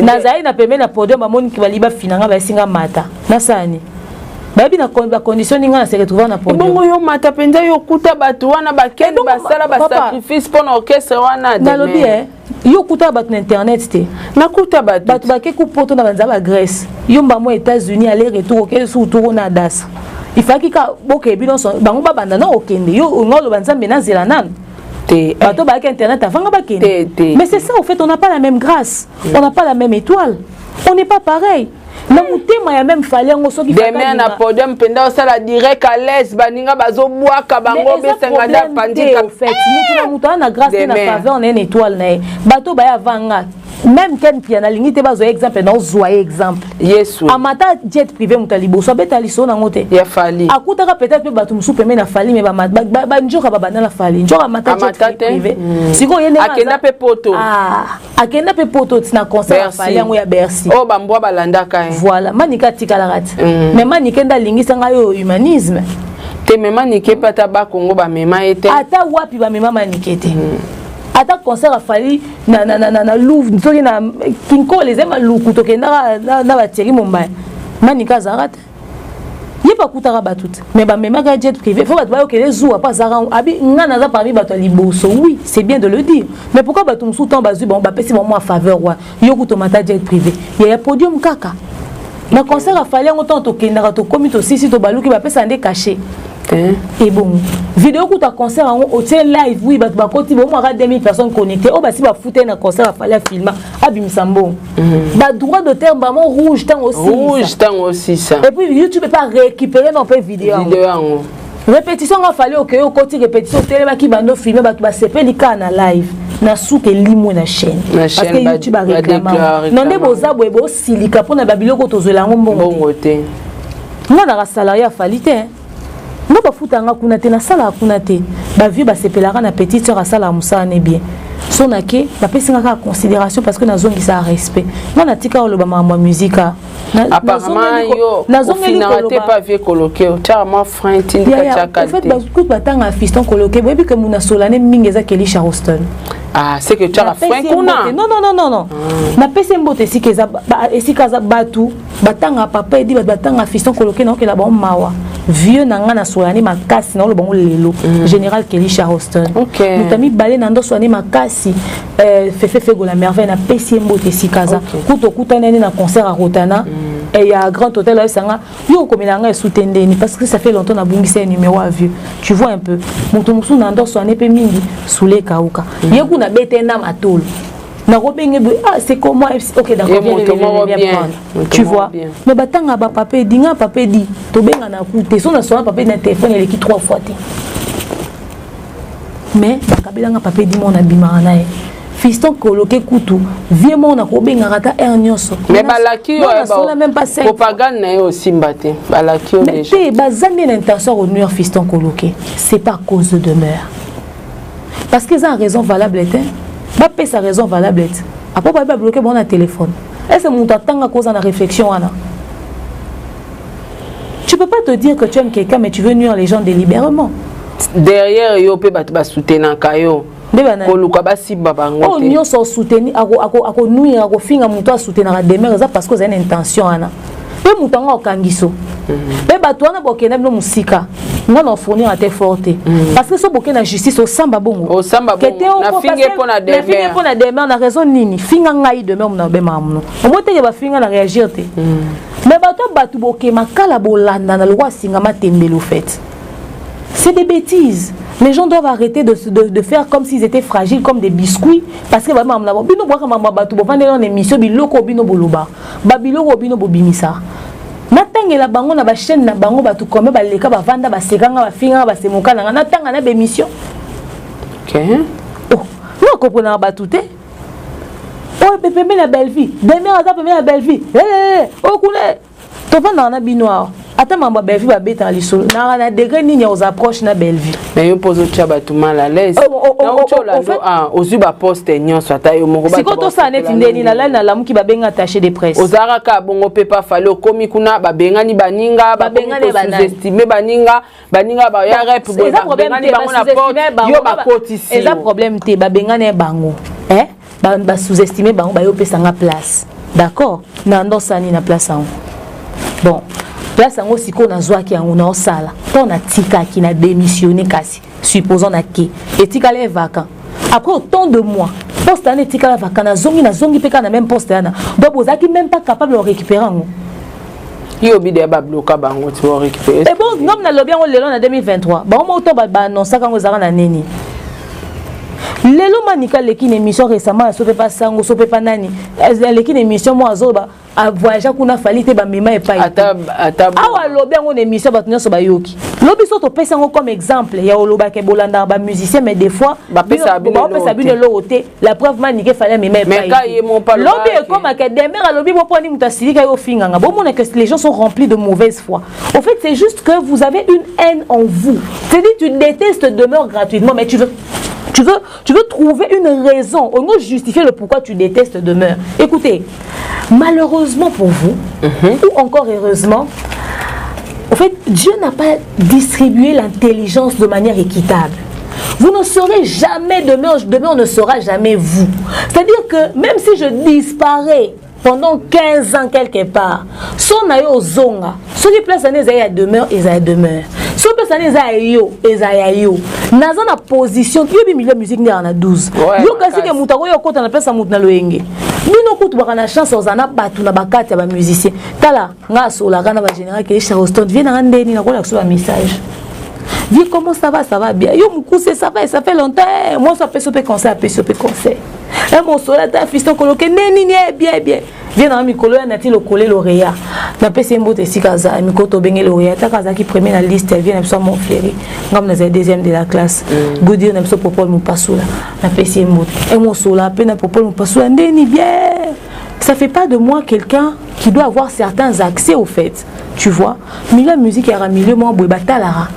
Nazali na pembeni na podium, bamoniki bali bafina nga, bayesinga mata, nasala bayebi na bacondition ninga na se retrouver na podium. Bongo yo mata mpenza, yo okuta bato wana bakende basala basacrifice mpo na orchestre wana. Nalobi e yo okuta bato na internet te. Nakuta bato. Bato bake ku poto na banza bagrèce, yo mbamo États-Unis, aller retour, okende surtout na adasa ifaki ka bokeyebi nyonso bango babanda na okende, yo nga oloba Nzambe nazela nanu. Te. Bato bayaki internet avanga bakende. Mais c'est ça au fait, on n'a pas la même grâce, on n'a pas la même étoile, on n'est pas pareil na motema ya même Fally yango. Soki demain na podium mpenza osala direct à l'aise, baninga bazobwaka bango, besenga nde apandika. Mutu na mutu aza na grâce te, na faveur na ye, na étoile na ye. Bato baya avanga, même Ken Pia, nalingi te bazwa exemple, na ozwa ye exemple. Yesu. Amata jet privé, moto ya liboso abeta lisolo nango te. Ya Fally. Akutaka peut-être mpe bato mosusu pembeni na Fally, mais banjoka babanda na Fally, njoka amata jet privé. Sikoyo ye Akenda mpe poto. Akenda mpe poto ti na concert ya Fally yango ya Bercy. Oyo bambwa balandaka ye. Voilà, Manike atikalaka ti, mais Manike nde alingisa ngai oyo humanisme. Te, mais Manike mpe ata Bakongo bamema ye te. Ata wapi bamema Manike te. Ata concert a Fally na Louvre, soki na Kinkole, eza Maluku, tokendaka na batieri Mombaya, Manike azalaka te. Ye mpe akutaka bato te, mais bamemaka jet privé. Fo bato bayokende zuwa mpo azalaka abi nga naza parmi bato ya liboso. Oui, c'est bien de le dire, mais pourquoi bato mosusu ntango bazwi bango, bapesi bango mwa faveur wana, yo kuta omata jet privé yaya podium kaka na concert a Fally yango? Ntango tokendaka, tokomi, tosisi, tobaluki, bapesa nde cachet. Ebongo video kuta concert yango otie live, oui, bato bakoti bomwaka 2000 personnes connectées oyo basi bafuta na concert a Fally, afilma, abimisa mbongo, badroit d'auteur bamo rouge ntango. Rouge ntango osisa. Et puis YouTube epa récupérer non mpe video. Video yango. Répétition nga Fally, okeye, okoti répétition, otelemaki, bando filme, bato basepeli kaka na live, na suka elimwe na chaîne, parce que YouTube aréclama no nde boza boye, bosilika mpona babiloko tozwela yango mbongo te. Nga naka salarié a Fally te, nga bafutanga kuna te, nasalaka kuna te. Bavieux basepelaka na petite sœur asalaka mosala ne bien. So nake, bapesi nga kaka considération parce que nazongisaka respect. Nga natika oloba makambo ya musique. Apparemment yo ofinaka te pa vieux Koloke, otiaka mwa frein tindika tiaka te. Kutu batanga fiston Koloke, boyebi ke muna solane mingi eza Kelly Charleston. Ah, c'est que tiaka frein kuna. Non, non, non, non, non, napesi mbote esika eza, esika aza. Bato batanga papa edi, bato batanga fiston Koloke, naokela bango mawa. Vieux na nga na solani makasi, naoloba bango lelo, général Kelly Charleston. Moto ya mibale na ndo solani makasi, Fefe Fegola Merveille, napesi ye mbote esika aza. Kutu okutani ane na concert ya Rotana ya Grand Hôtel, ayebisanga yo okomela nga esu te ndeni, parce que ça fait longtemps nabungisa ye numéro ya vieux. Tu vois un peu, moto mosusu na ndo soane mpe mingi, Sule Kauka, ye kuna bete na matolo, nakobenge boye: "Ah, c'est comment?" "Ok, d'accord, viens, viens prendre." Tu vois, mais batanga bapapa edi, nga papa edi tobengana ku te. So nasona papa edi na telefone eleki trois fois te, mais bakabelanga papa edi mona abimaka na ye. Fiston Koloke kutu vieux moko nakobengaka ata heure nyonso. Mais balaki yo propagande na ye osimba te, balaki yo déjà te. Baza nde na intention ya konuire fiston Koloke, c'est pas cause de demeure, parce que eza raison valable te. Bapesa raison valable te apo bayebi babloke bango na téléphone. Est ce moto atanga koza na réflexion wana? Tu peux pas te dire que tu aimes quelqu'un, mais tu veux nuire les gens délibérément. Derrière yo mpe bato basoutenaka yo. Nde bana koluka basimba bango oyo te. Nyonso osoutenir, akonuire, akofinga moto asoutenaka Demeure, eza parce que ozali na intention wana. Mpe moto yango akokangiso mpe bato wana bokenda bino mosika. Nga na ofournir ate fort te, parce que so bokende na justice, osamba bongo. Osamba bongo. Kete oko, Nafingi parce que mpo na nafingi Demeure. mpo na Demeure, na raison nini? Finga ngai Demeure, mona obemaka mono omo teke bafinga na réagir te. Mais bato bokema kala bolandana lokwa asingama tembele. Au fait, c'est des bêtises. Les gens doivent arrêter de faire comme s'ils étaient fragiles, comme des biscuits. Parce que bah, bino bwaka mama bato bovandela na émission, biloko bino boloba. Ba biloko bino bobimisa. Natangela bango na bachaîne na bango, bato combien baleka, bavanda, basekanga, bafinganga, basemoka na nga, natanga na bémission. Ok. Oh, nga komprenaka bato te. Oyo pembeni na Bellevie, Demeure aza pembeni na Bellevie. Oyo kuna tovandaka na bino awa, ata mambo ya Bellevie babetaka lisolo naka na degré nini ya koza approche na Bellevie. Na yo mpo ozotia bato mal à l'aise. Oh, Nauti oh, olando en fait- ah, ozwi baposte nyonso, ata yo moko bato Sikoyo tosala neti basepela ndeni nini. nalali, nalamuki, babenga attaché de presse. Ozalaka kaka bongo mpe pa Fally, okomi kuna, babengani baninga, bakomi Babengani banani? kosous-estime baninga, baninga baya rep boye, Eza problème babengani te. bango na porte. Basous-estime bango, Yo bakotisi eza yo. problème te. Babengani bango, eh? Basous-estime bango, bayopesanga place, d'accord. Na ndosani na place yango, bon, place yango sikoyo nazwaki yango, naosala ntango natikaki na démissionné. Kasi supposons nake, etikala vacant après autant de mois, poste wana etikala vacant, nazongi, nazongi mpe kaka na même poste wana. Donc bozalaki même pas capable ya récupérer yango. Yo obi deya babloka bango ti barécupéré. E bon, ngam nalobi yango lelo na 2023, bango moko to baannonsaka yango, ezalaka na nini. Lelo Manika aleki na émission récemment, so mpe pa sango, so mpe pa nani, aleki na émission mo azoba avoyage kuna, Fally te, bamema epai. Ata ata. Awa alobi yango na émission, bato nyonso bayoki. Lobi so topesi yango comme exemple ya olobaka bolandaka bamusicien, mais des fois Bapesaka bino baopesa eloko bino te. eloko te. La preuve, Manike, Fally amema. Mais ka ye mo pa Lobi alobaka. Ekomaka Demeure alobi bo mponi moto asilika yo ofinganga. Bomona que les gens sont remplis de mauvaise foi. Au fait, c'est juste que vous avez une haine en vous, c'est-à-dire tu détestes Demeure gratuitement, mais tu veux trouver une raison, au moins justifier le pourquoi tu détestes Demeure. Écoutez, malheureusement pour vous, ou encore heureusement, en fait, Dieu n'a pas distribué l'intelligence de manière équitable. Vous ne serez jamais Demeure, Demeure ne sera jamais vous. C'est-à-dire que même si je disparais pendant 15 ans quelque part, so na yo ozonga, soki place wana ezali ya Demeure, eza ya Demeure. Soki place wana eza ya yo, eza ya yo. Naza na position, yoyebi milieu musique nde na 12. Ouais, yo kasi ke makasi. moto akoki okota na place ya moto na loyenge. Bino kutu baka na chance ozala na bato na bakati ya bamusicien. Tala nga asolaka na bagénéral ke Charleston vie nanga ndeni nakolakisa bamessage. Vie, comment ça va? Ça va bien. Yo mokuse, ça va, ça fait longtemps. Eh, moi so apesi yo mpe conseil, apesi yo mpe conseil. E mosola ta fiston koloke nde nini? Eh, bien bien. Vie nanga mikolo ya nati lokole lauréat, napesi ye mbote esika aza. Mikolo tobenge lauréat, taka azalaki premier na liste ya vie na biso ya Montfleuri, ngambo nazali deuxième de la classe. Goodyear na biso Popol Mopasula, napesi ye mbote. E mosola mpe na Popol Mopasula ndeni bien. Ça fait pas de moi quelqu'un qui doit avoir certains accès au fait. Tu vois, milieu musique yaka milieu moko boye batalaka.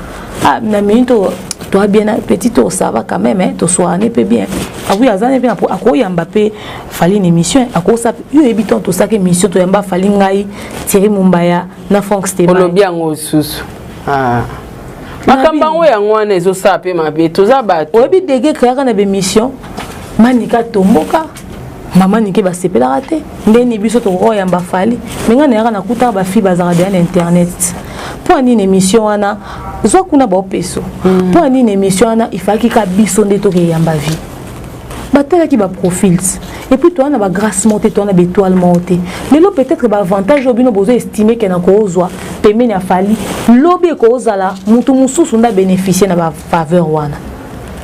Ah, na minute oyo toa bien na petit to, ça va quand même, hein, toswani mpe bien. Akoki aza ne mpe akoyamba mpe Fally na émission, akosa yo oyebi ntango tosaka émission, toyamba Fally, ngai, Thierry Mumbaya na Frank Stema. Olobi yango lisusu. Ah. Makambo yango, yango wana ezosala mpe mabe, toza bato. Oyebi dege créaka na bémission, Manika tomboka, mama Nike basepelaka te ndeni biso tokoka koyamba Fally. Me ngai nayaka nakutaka bafille bazalaka deya na internet. Mpo ya nini émission wana zwa kuna baopeso? Mpo ya nini émission wana ifalaki ka biso nde tokeyamba vie? Batelaki baprofils et puis toza na bagrâce moko te, toza na baétoile moko te. Lelo peut-être baavantage oyo bino bozo estime ke na kozwa pembeni ya Fally, lobi ekozala motu mosusu nde abénéficie na bafaveur wana.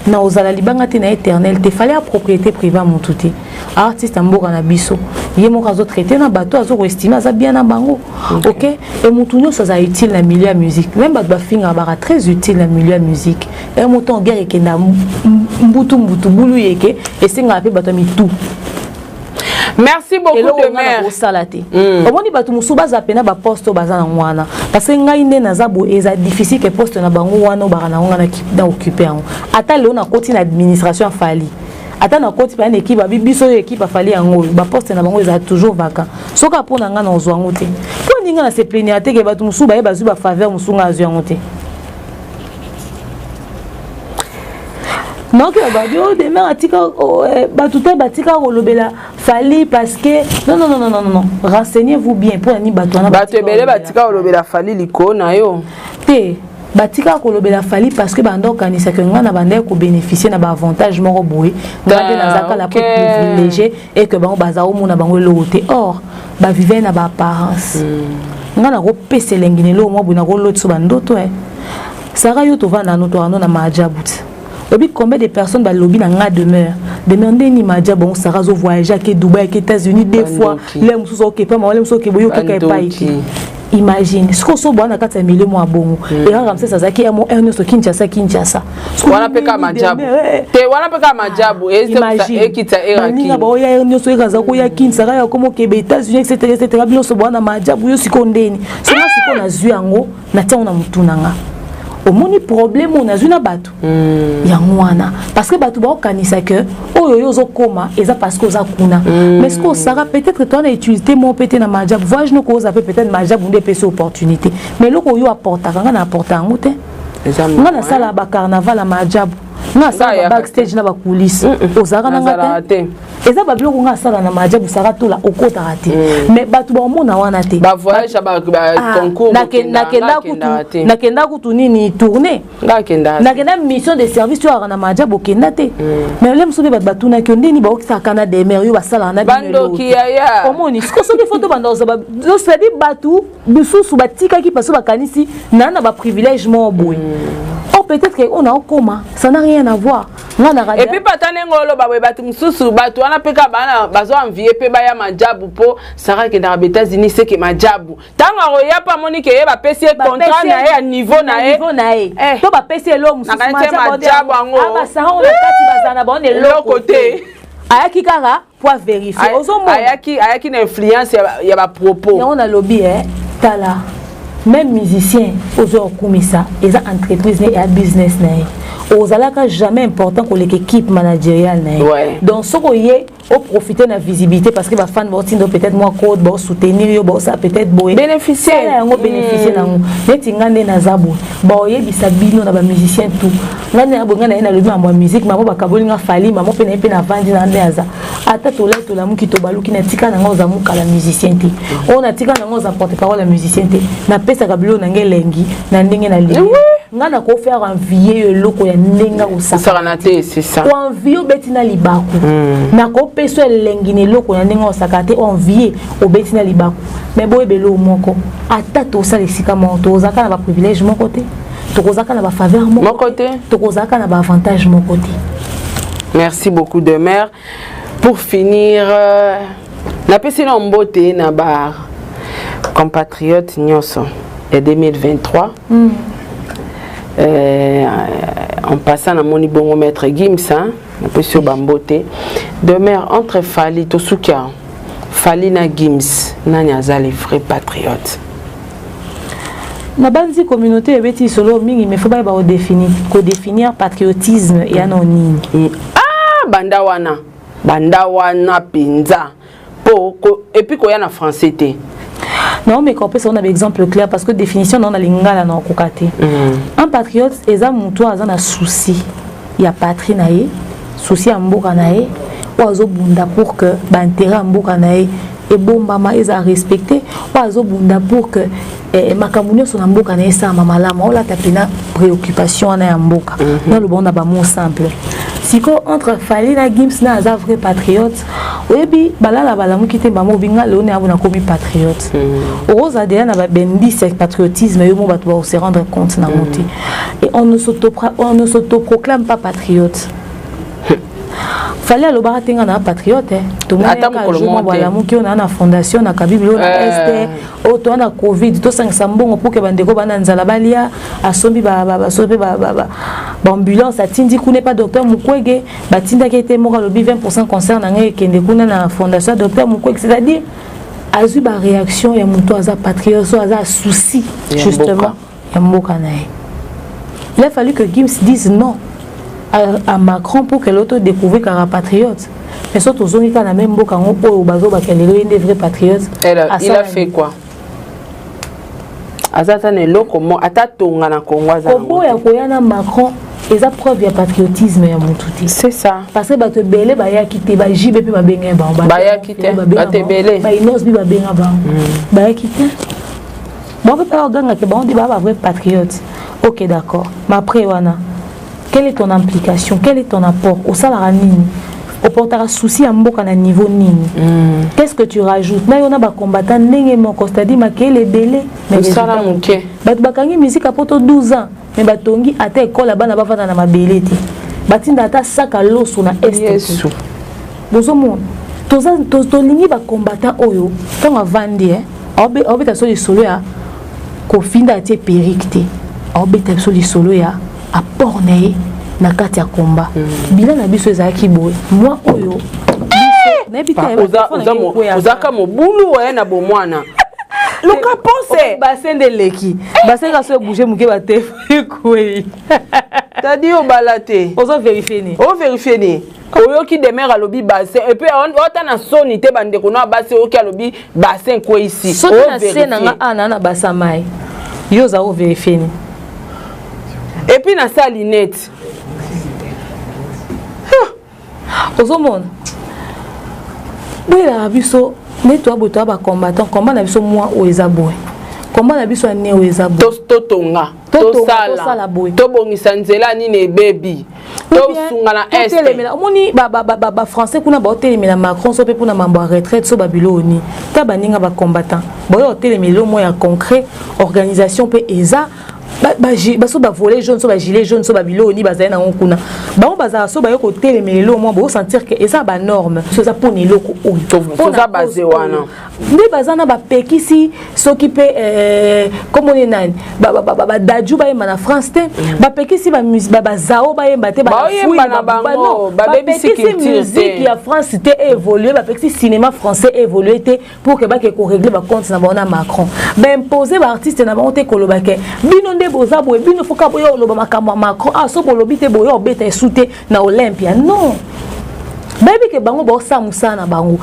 Na ozala libanga te na éternel te. Fally ya propriété privé motu te, artiste ya mboka na biso. Ye moko azotraite na bato, azokoestime aza bien na bango. Ok, e motu nyonso aza utile na milieu ya musique, même bato bafingaka baka très utile na milieu ya musique. E moto en guerre ekenda mbutu mbutu bulu yeke esengaka mpe bato ya mitu. Merci beaucoup. Eloko De nga na mare kosala te. Omoni bato mosusu baza pena baposte oyo baza nango wana, parce que ngai nde naza boye, eza difficile ke poste na bango wana oyo baka nango nga na occupe yango. Ata lelo nakoti na administration ya Fally, ata nakoti mpe na équipe abi biso oyo équipe afali yango oyo, baposte na bango ezala toujours vacant. Soki apo na ngai na ozwa yango te, mpo ndinga na se plaignir te ke bato mosusu baye bazwi bafaveur mosusu, ngai azwi yango te. Naoki babi o Demeure atika, oh, eh, bato te batika kolobela Fally parce que non, non, non, non, non, non, renseignez-vous bien mpo na nini bato wana. Bato ebele batika kolobela Fally likolo na yo. Te, batika kolobela Fally parce que banda okanisaka ngai na bandaki kobénéficie na baavantage moko boye. Ngai nde nazalaka la po privilégié et que bango baza omona bango eloko te. Or bavive na baapparence. Ngai nakopesa elengi na eloko moko boye, nakolotisa bandoto e Sara yo tovanda nano toano na maajabu ti oyebi combien de personnes balobi na nga: "Demeure, Demeure, ndeni maajabu yango Sara azovoyage, ake Dubai, ake États-Unis deux fois." Bandoki. Le mosusu okepa mama, le mosusu okeboye, okeka epai te. Bandoki. Imagine sikoyo so bwana na kati ya milieu mwa bongo, eraka Ramses azalaki ya mo heure nyonso Kinshasa, Kinshasa. Wana mpe kaka majabu te, wana mpe kaka majabu ekita. Baninga baoya heure nyonso, eka aza koya Kinshasa, ya koma okebe États-Unis, etc etc. Bino nyonso bwana majabu yo sikoyo ndeni songa sikoyo nazwi yango, natia yango na motu na nga. Omoni problème oyo nazwi na bato yango wana, parce que bato baokanisa ke oyo yo ozokóma eza parce que oza kuna. Mais ce que osaka, peut-être toa na utilité moko mpe te na majabu. Voyage noko oza mpe, peut-être majabu nde epesi opportunité, mais eloko oyo aportaka, nga na aporta yango te. Nga nasala bacarnaval ya majabu, nga asala backstage na bacoulisse, ozalaka na nga te. Eza babiloko nga asala na majabu. Saka Tola okotaka te, mais bato baomona wana te. Nakenda kutu nini, tournée, nakenda mission de service oyo aka na majabu, okenda te. Mais le mosusu mpe bato batunaki yo ndeni baokisaka na Demeure, yo basalaka na bandoki yaya. Omoni siko soki fo tobanda kozwa, c'est-à-dire bato misusu batikaki parce bakanisi naa na baprivilège moko boye. Or peut-être que on a okoma, ça n'a rien à voir. Nga na Et puis pata ndenge oloba boye, bato mosusu, bato wana mpe kaka bana bazo envie mpe baya majabu, mpo Sara akendaka ba États-Unis, seke majabu. Ntango akoya mpe amoni ke ye bapesi ye contrat na ye ya niveau na ye. Niveau na ye to bapesi eloko mosusu. Majabu yango. Basara oyo na kati bazala na bango na eloko te. Ayaki kaka po avérifie, ozomona. Ayaki na influence ya bapropos. Yango nalobi e tala, même musicien ozwa okumisa, eza entreprise ne, eya business na ye. Ozalaka jamais important koleka équipe managériale na ye. Donc soki oye oprofite na visibilité parce que bafan baotinda peut-être mwa code, baosoutenir yo, baosala peut-être boye, bénéficier yango, bénéficier nango. Neti nga nde naza boye, baoyebisa bino na bamusicien tout, nga nde boye, nga na ye nalobi mambo ya musique, mamo bakaboli nga Fally, mamo mpe na ye mpe navandi na nde aza ata tolai tolamuki tobaluki. Natika nanga oza mokala musicien te, oyo natika nanga oza porte parole ya musicien te. Napesaka biloko na nga elengi na ndenge nalingi. Nga na kofaire envie yo eloko ya ndenge akosakana te, c'est ça. Koenvie obeti na libaku, nakopesa elengi na eloko ya ndenge osaka te. Envie obeti na libaku, mais boyeba eloko moko: ata tosala esika moko, tozalaka na baprivilège moko te, tokozalaka na bafaveur moko te, tokozalaka na baavantage moko te. Merci beaucoup, Demeure. Pour finir, napesi na mbote na ba compatriote nyonso ya 2023. En passant, namoni bongo maître Gims, napesi yo bambote. Demeure, entre Fally, tosuki awa, Fally na Gims, nani aza le vrai patriote? Na bandi communauté ebeti lisolo mingi, mais faut bayeba kodéfinir patriotisme eya na nini. Ah, banda wana, banda wana mpenza po et puis koya na français te. Naomeka opesa na baexemple clair parce que définition nao na lingala na okoka te. Un patriote eza motu oyo aza na souci ya patrie na ye, souci ya mboka na ye, oyo azobunda pour que baintérêt ya mboka na ye ebombama, eza respecté, oyo azobunda pour que makambo nyonso na mboka na ye esalama malamu, aolata mpena préoccupation wana ya mboka. Naloba na bamot simple. Sikoyo, entre Fally na Gims, na aza vrai patriote? Oyebi, balala balamuki te, bango obinga leo na yabo nakomi patriote. Okozala deya na babendisi ya patriotisme yo mo, bato bakose rendre compte nango te. Et on ne s'autoproclame pas patriote. Fally alobaka te nga na patriote. Tomonibalamuki oyo naa na fondation na kabibili oyo na este oyo toa na Covid, tosangisa mbongo pour ke bandeko bana nzala balia. Asombi basombi mpe baambulance, atindi kuna epa docteur Mukwege. Batindaki ete moko alobi 20 concert na ngai ekende kuna na fondation ya docteur Mukwege. C'est-à-dire azwi baréaction ya moto aza patriote, so aza souci justement ya mboka na ye. Il a fallu que Gims dise non à Macron pour que l'autre découvre kaka patriote. Mais so tozongi kaka na même mboka yango oyo bazobaka lelo ye nde vrai patriote. Il a fait quoi? Aza ata na eloko mo ata tonga na Congo aza? Koboya koya na Macron. Eza preuve ya patriotisme ya mutu te. C'est ça. Parce que bato ebele bayaki te, ba JB mpe babenga bango. Bayaki te, bato ebele. Ba Innoss mpe babenga bango. Bayaki te. Bango mpe bagangaka bango nde baa ba vrai patriote. Ok, d'accord. Mais après wana, quelle est ton implication? Quel est ton apport? Osalaka nini? Oportaka souci ya mboka na niveau nini? Qu'est-ce que tu rajoutes? Na yo na bacombattant ndenge moko, c'est-à-dire makele ebele, mais Osala résultat moke. Bato bakangi musique ya poto 12 ans, mais batongi ata ekole, bana bavanda na mabele te, batinda ata saka loso na est te. Yesu. Bozomona, tolingi bacombattant oyo ntango avandi, aobeta biso lisolo ya kofinda, atie perruque te, aobeta biso lisolo ya apport na ye na kati ya komba. Bilan na biso ezalaki boye, mwa oyo biso nayebi te. Ozaka mobulu oye na bomwana, luka pense. Bassin nde eleki, bassin ka so ebouge moke, batelefone ekwei. Tadi, obala te. Ozo vérifie ni? Ovérifie ni? Oyoki Demer alobi bassin, et puis ota na soni te, bandeko na basi, oyoki alobi bassin ekweyisi. Soki na se na nga ana na basa mai, yo oza ovérifie ni? Et puis na sa lunette. Ozomona, boyelaka biso nde toya boye, toya bacombattant. Combat na biso mwa oyo eza boye, combat na biso ane oyo eza boye. Totonga. Totonga, tosala boye. Tobongisa nzela nini ebebi, tosunga na est. Totelemela, omoni bafrançais kuna baotelemela Macron so mpe mpona mambo ya retraite, so babilo oni ta baninga bacombattant baoyo otelemela elo moko ya concret, organisation mpe eza baso bavolet jaune, so bagilet jaune, so babilo oni bazali nango kuna. Bango bazala so baye kotelemela elo mwa bosentir ke eza banorme, so eza mpona eloko oyo. Toza base wana. Nde baza na bapekisi soki mpe komoni nani, badadju bayemba na France te, bapekisi bazao bayemba te. Baoyemba na bango, babebisi Bapekisi culture musique te. Ya France te évolue, bapekisi cinéma français évolue te pour ke bake korégler bacompte na bango na Macron. Baimpose baartiste na bango te, koloba ke bino nde boza boye, bino foka boya oloba makambo ya Macron, ah, so bolobi te, boya obeta esu te na Olympia. Non, bayebi ke bango baosala mosala na bango.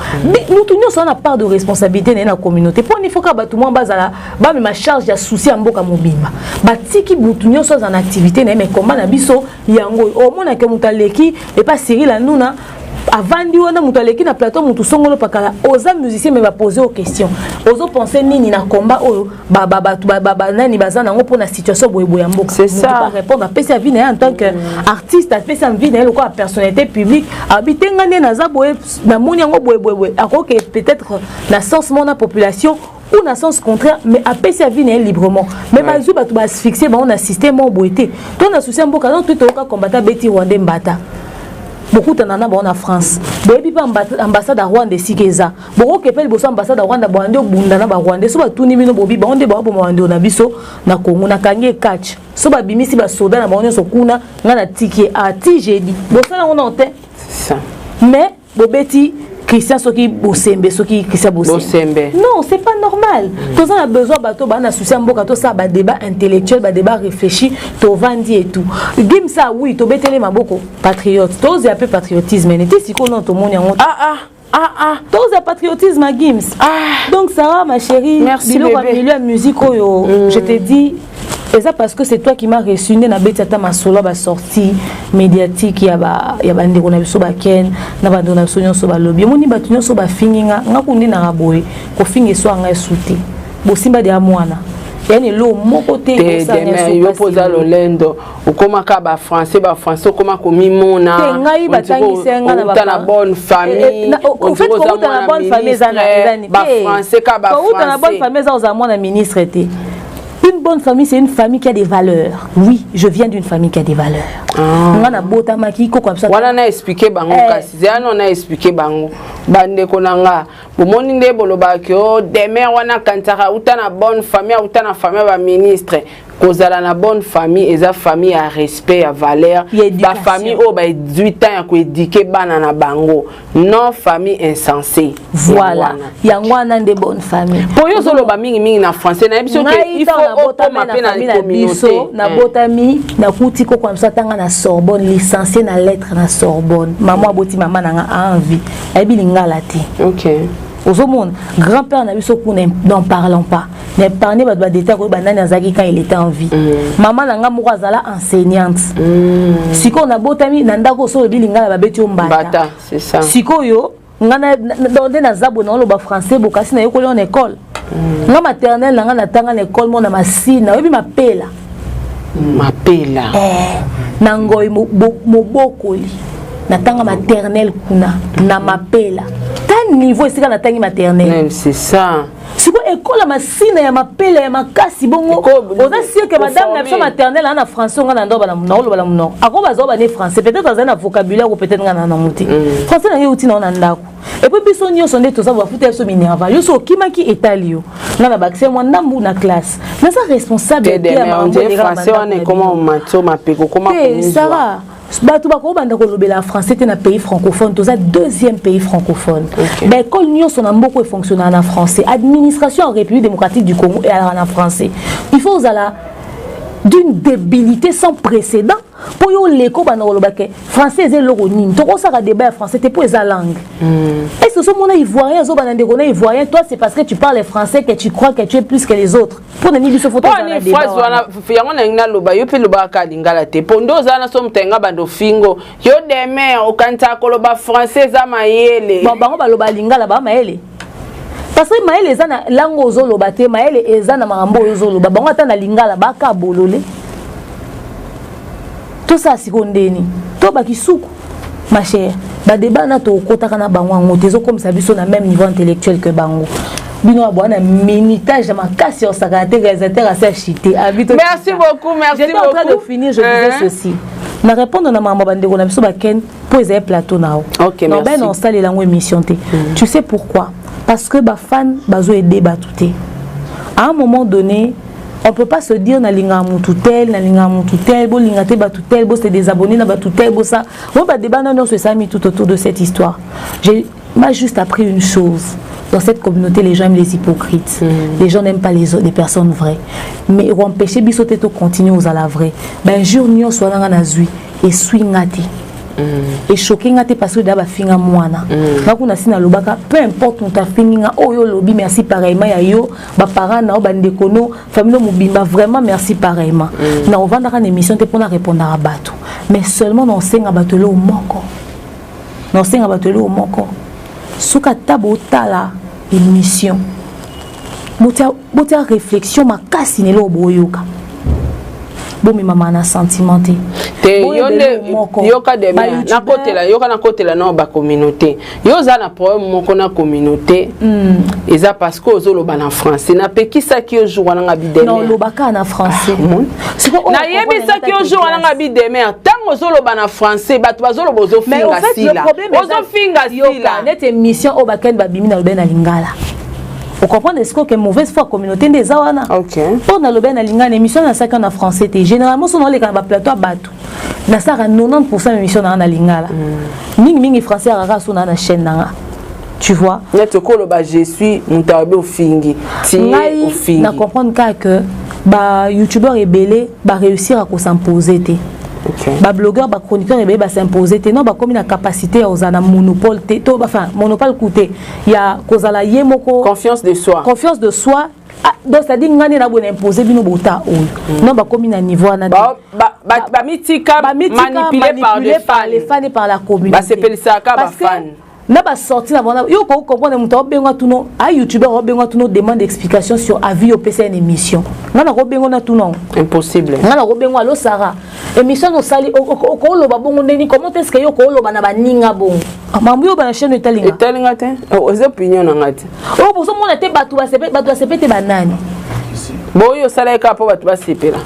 Mutu nyonso aza na part de responsabilité na ye na communauté. Mpo ni foka bato mwa bazala bamema charge ya souci ya mboka mobimba, batiki mutu nyonso aza na activité na ye. Mais komba na biso yango oyo, omonake moto aleki epa Cyril Hanouna, avandi wana, moto aleki na plateau, motu songolo pakala, oza musicien, mais bapose o question: ozopense nini na komba oyo bato banani baza nango mpona situation boyeboye ya mboka? C'est ça. Moto ba répondre, apesi avis na ye en tant que artiste, apesi avis na ye lokola personnalité publique, abi te nga nde naza boye, namoni yango boye boye boye. Akoke peut-être na sens moko na population ou na sens contraire, mais apesi avis na ye librement. Mais bazwi bato baasphyxie bango na système moko boye te. To na souci ya mboka non, to toyoka combattant beti rwandais mbata, bokutana na bango na France, boyebi mpe ambassade ya Rwanda esika eza, bokoke mpe liboso ambassade ya Rwanda, bwande obunda na barwandais. So batuni bino, bobi bango nde baoboma bandeko na biso na Congo, nakangi ekatch, so babimisi basoda na bango nyonso kuna, ngai natiki ye ati jeudi, bosala yango nao te. C'est ça. Mais bobeti Christian soki Bosembe, soki Christian Bosembe. Bosembe. Non, c'est pas normal. Toza na besoin bato baa na souci ya mboka, tosala badébat intellectuel, badébat réfléchi, tovandi et tout. Gimsa, oui, tobeteli maboko, patriote, tozela mpe patriotisme neti sikoyo nano tomoni yango. Ah ah ah ah. Tozela patriotisme ya Gims. Ah. Donc Sarah, ma chérie, Merci, biloko ya bébé. milieu ya musique oyo, je te dis, eza parce que c'est toi qui m'a reçu nde nabeti ata masolo ya basortie médiatique ya bandeko na biso baken na bandeko na biso nyonso. Balobi, omoni bato nyonso bafingi nga, nga kunde naka boye, kofinga eso anga esu te, bosimba deya mwana yani eloko moko te. Te. Ekosala Demain nyonso yo pasi. mpo oza lolendo, okomaka bafrançais, bafrançais, okoma komimona. Te, ngai batangisi nga na outa na bonne famille. Au fait, kouta na bonne famille eza eza Bafrançais ka. Kouta na bonne Bafrançais. famille eza ozala mwana ministre te. Une bonne famille, c'est une famille qui a des valeurs. Oui, je viens d'une famille qui a des valeurs. Nga nabotamaki koko na biso. Wana na expliquer bango. Kasi zela no na expliquer bango. Bandeko na nga, bomoni nde bolobaki o Demer wana akanisaka auta na bonne famille, auta na famille ya baministre. Kozala na bonne famille eza famille ya respect, ya valeur. Ya éducation. Bafamille oyo baezwi temps ya koéduquer bana na bango, non famille insensé. Voilà, yango wana nde bonne famille. Po yo ozoloba mingimingi na français, nayebi soki Ngai il ntango faut nabotami okoma na mpe na famille na biso, communauté. nabotami, nakuti koko na biso atanga na Sorbonne, licencié na lettre na Sorbonne. Mama aboti mama na nga a envie, ayebi lingala te. Ozomona, grand père na biso kuna, n'en parlons pas. Na épargne bato badeta koyeba nani azalaki quand il était en vie. Mama na nga moko azala enseignante. Sikoyo nabotami na ndako, oso olobi lingala, babeti yo mbata. Sikoyo nga nde naza boye, naoloba français bo, kasi nayekoli en école. Nga maternelle na nga natanga na école mo na Masina, oyebi Mapela? Mapela. Eh, na Ngoi Mobokoli natanga maternelle kuna na Mapela. Ta niveau esika natangi maternelle. C'est ça. Sikoyo ekola Masina ya Mapela ya makasi bongo, oza sûr que madame na biso maternelle aza na français? Nga na ndo naoloba na monoko, ako bazwa bane français, peut-être azali na vocabulaire, peut-être nga na nango te. Français na ngai euti nao na ndako. Et puis biso nyonso nde toza, bafuta biso minerval. Yo so okimaki, etali yo. Nga na bakise mwa ndambu na classe, naza responsable. Te, Sara, bato bakobanda kolobela français te na pays francophone. Toza deuxième pays francophone. Baekole nyonso na mboka efonctionnaka na français. Administration en République démocratique du Congo eyalaka na français. Il faut ozala d'une débilité sans précédent mpo yo oleka obanda koloba ke français eza eloko nini. Tokosaka débat ya français te mpo eza langue. Est ce que ozomona Ivoirien azobanda ndeko na Ivoirien: "Toi, c'est parce que tu parles français que tu crois que tu es plus que les autres"? Mpo na nini biso faut phrase wana? Yango nalingi naloba, yo mpe lobaka lingala te, mpo nde oza na so moto ayenga bando fingo yo demain okanisaka koloba français eza mayele. Bon, bango baloba lingala baa mayele, parce que mayele eza na langue ozoloba te, mayele eza na makambo oyo ozoloba. Bango ata na lingala baka bolole. Tosala sikoyo ndeni to bakisuku, ma chère, badébat na tokotaka na bango yango te, ezokomisa biso na même niveau intellectuel que bango. Bino ya bwana minutage ya makasi ya osakana te. Réalisateur asi achité. Merci beaucoup, merci. J'étais en train de finir, je disais ceci na répondre na makambo bandeko na biso baken, mpo ezali plateau na yo. Ok, merci. Na osalela yango émission te. Tu sais pourquoi? Parce que bafan bazoaider bato te. À un moment donné, on peut pas se dire nalingaka mutu tel, nalingaka mutu tel, bolinga te bato tel, bose désabonner na bato tel, bosa oyo badébat na nyonso esalami tout autour de cette histoire. J'ai m'a juste appris une chose dans cette communauté: les gens aiment les hypocrites. Les gens n'aiment pas les personnes vraies, mais empêcher biso te tocontinue ozala vrai. Bainjure nyonso wana nga nazwi, eswi nga te, echoquer nga te, parce que da bafinga mwana nga kuna si nalobaka. Peu importe moto afingi nga, oyo olobi merci pareillement ya yo, baparent na yo, bandeko no, famille no mobimba, vraiment merci pareillement. Na ovandaka na émission te mpona répondaka bato, mais seulement na osenga bato eloko moko, na osenga bato eloko moko: soki ata botala émission, botia réflexion makasi na eloko boyoka, bomemama na sentiment te. Te, yo nde yoka deme nakotela, yoka nakotela nao bacommunauté. Yo oza na problème moko na communauté, eza parce que ozoloba na français. Napekisaki yo jour wana nga bideme. Olobaka na français. Nayebisaki yo jour wana nga bideme, ntango ozoloba na français, bato bazoloba ozofinga Sila, ozofinga Sila. Neti émission oyo bakende babimi, nalobe na lingala, ocomprendre? Est-ce que mauvaise foi communauté nde eza wana? Mpo nalobi na lingala, émission nasalaki na français te. Généralement so naoleka na baplateau ya bato, nasalaka 90 ya émission nanga na lingala, mingimingi français akaka so naa na chaîne nanga, tu vois? Neti okoloba "je suis", moto ayebi ofingi. Ngai na comprendre kaka que bayoutubeur ebele baréussir à kos'impose te, bablogueur, bachroniqueur ebele bas'impose te. Non, bakomi na capacité ya kozala na monopole te, to enfin monopole ku te, ya kozala ye moko. Confiance de soi. Confiance de soi. Ah, donc c'est-à-dire nga nde naboye na impose bino bota oyo. Non, bakomi na niveau wana. Bamitika manipuler par les fans et par la communauté. Basepelisaka bafan. Na basorti na bango, yo kocomprendre moto aobenga tuno a youtubeur, aobenga tuno demande d'explication sur avis opesa une émission. Nga nakobenga na tuno. Impossible. Nga nakobenga: "Alo Sara, émission osali, okoloba bongo ndeni? Comment est ce que yo okoloba na baninga bongo? Mambo yo bana chaîne etalinga?" Etalinga te, eza opinion na nga te. Oyo bozomona te, bato basepe te, banani? Boyo osalaki kaka mpo bato basepela.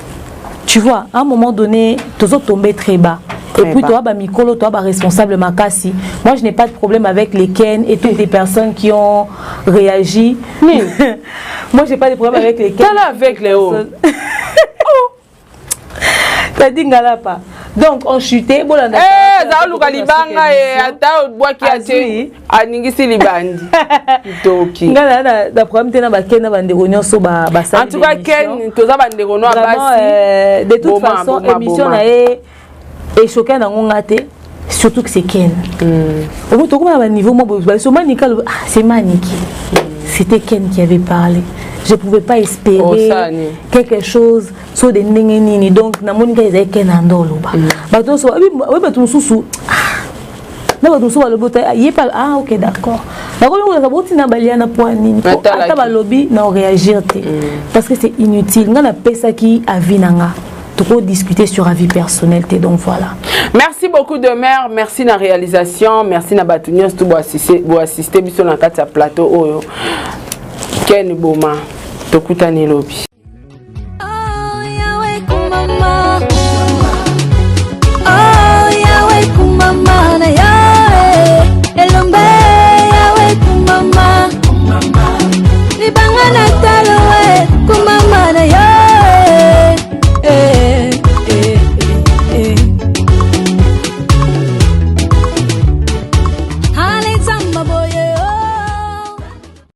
Tu vois, à un moment donné tozo tomber très bas. Et puis toi, bah, mikolo, toi, bah, responsable makasi. Moi, je n'ai pas de problème avec les Ken et toutes les personnes qui ont réagi. Moi, j'ai pas de problème avec les Ken. T'as avec les hauts. T'as dit ngalapa. Donc, on chutait. Bon, eh, zaluka libanga e ata obwaki ate aningisi libandi toki. Nga na problème te na baken na bandeko nyonso. Basali. En tout cas Ken, toza bandeko no abasi. De toute façon, émission na ye echoquer nango nga te, surtout que c'est Ken. Omo tokoma na baniveau mo boye, so Maniki aloba: "Ah, c'est Maniki." C'était Ken qui avait parlé. Je pouvais pas espérer oh, quelque chose so de ndenge nini. Donc namoni kaka ezali ke na ndo oloba mm. Bato nyonso oyi, bato mosusu ah, na bato mosusu balobi ota ye pa. Ah ok, d'accord, nakomi koleka botina balia na po nini, ata balobi na réagir te mm. Parce que c'est inutile. Nga napesaki avis na nga, discuter sur avis personnel te. Donc voilà. Merci beaucoup de mère, merci na réalisation, merci na bato nyonso to boassiste biso na kati ya plateau oyo. Ken Boma, tokutani lobi. Oh, Yahweh kumama. Oh, Yahweh kumama na yo, eh. Elombe.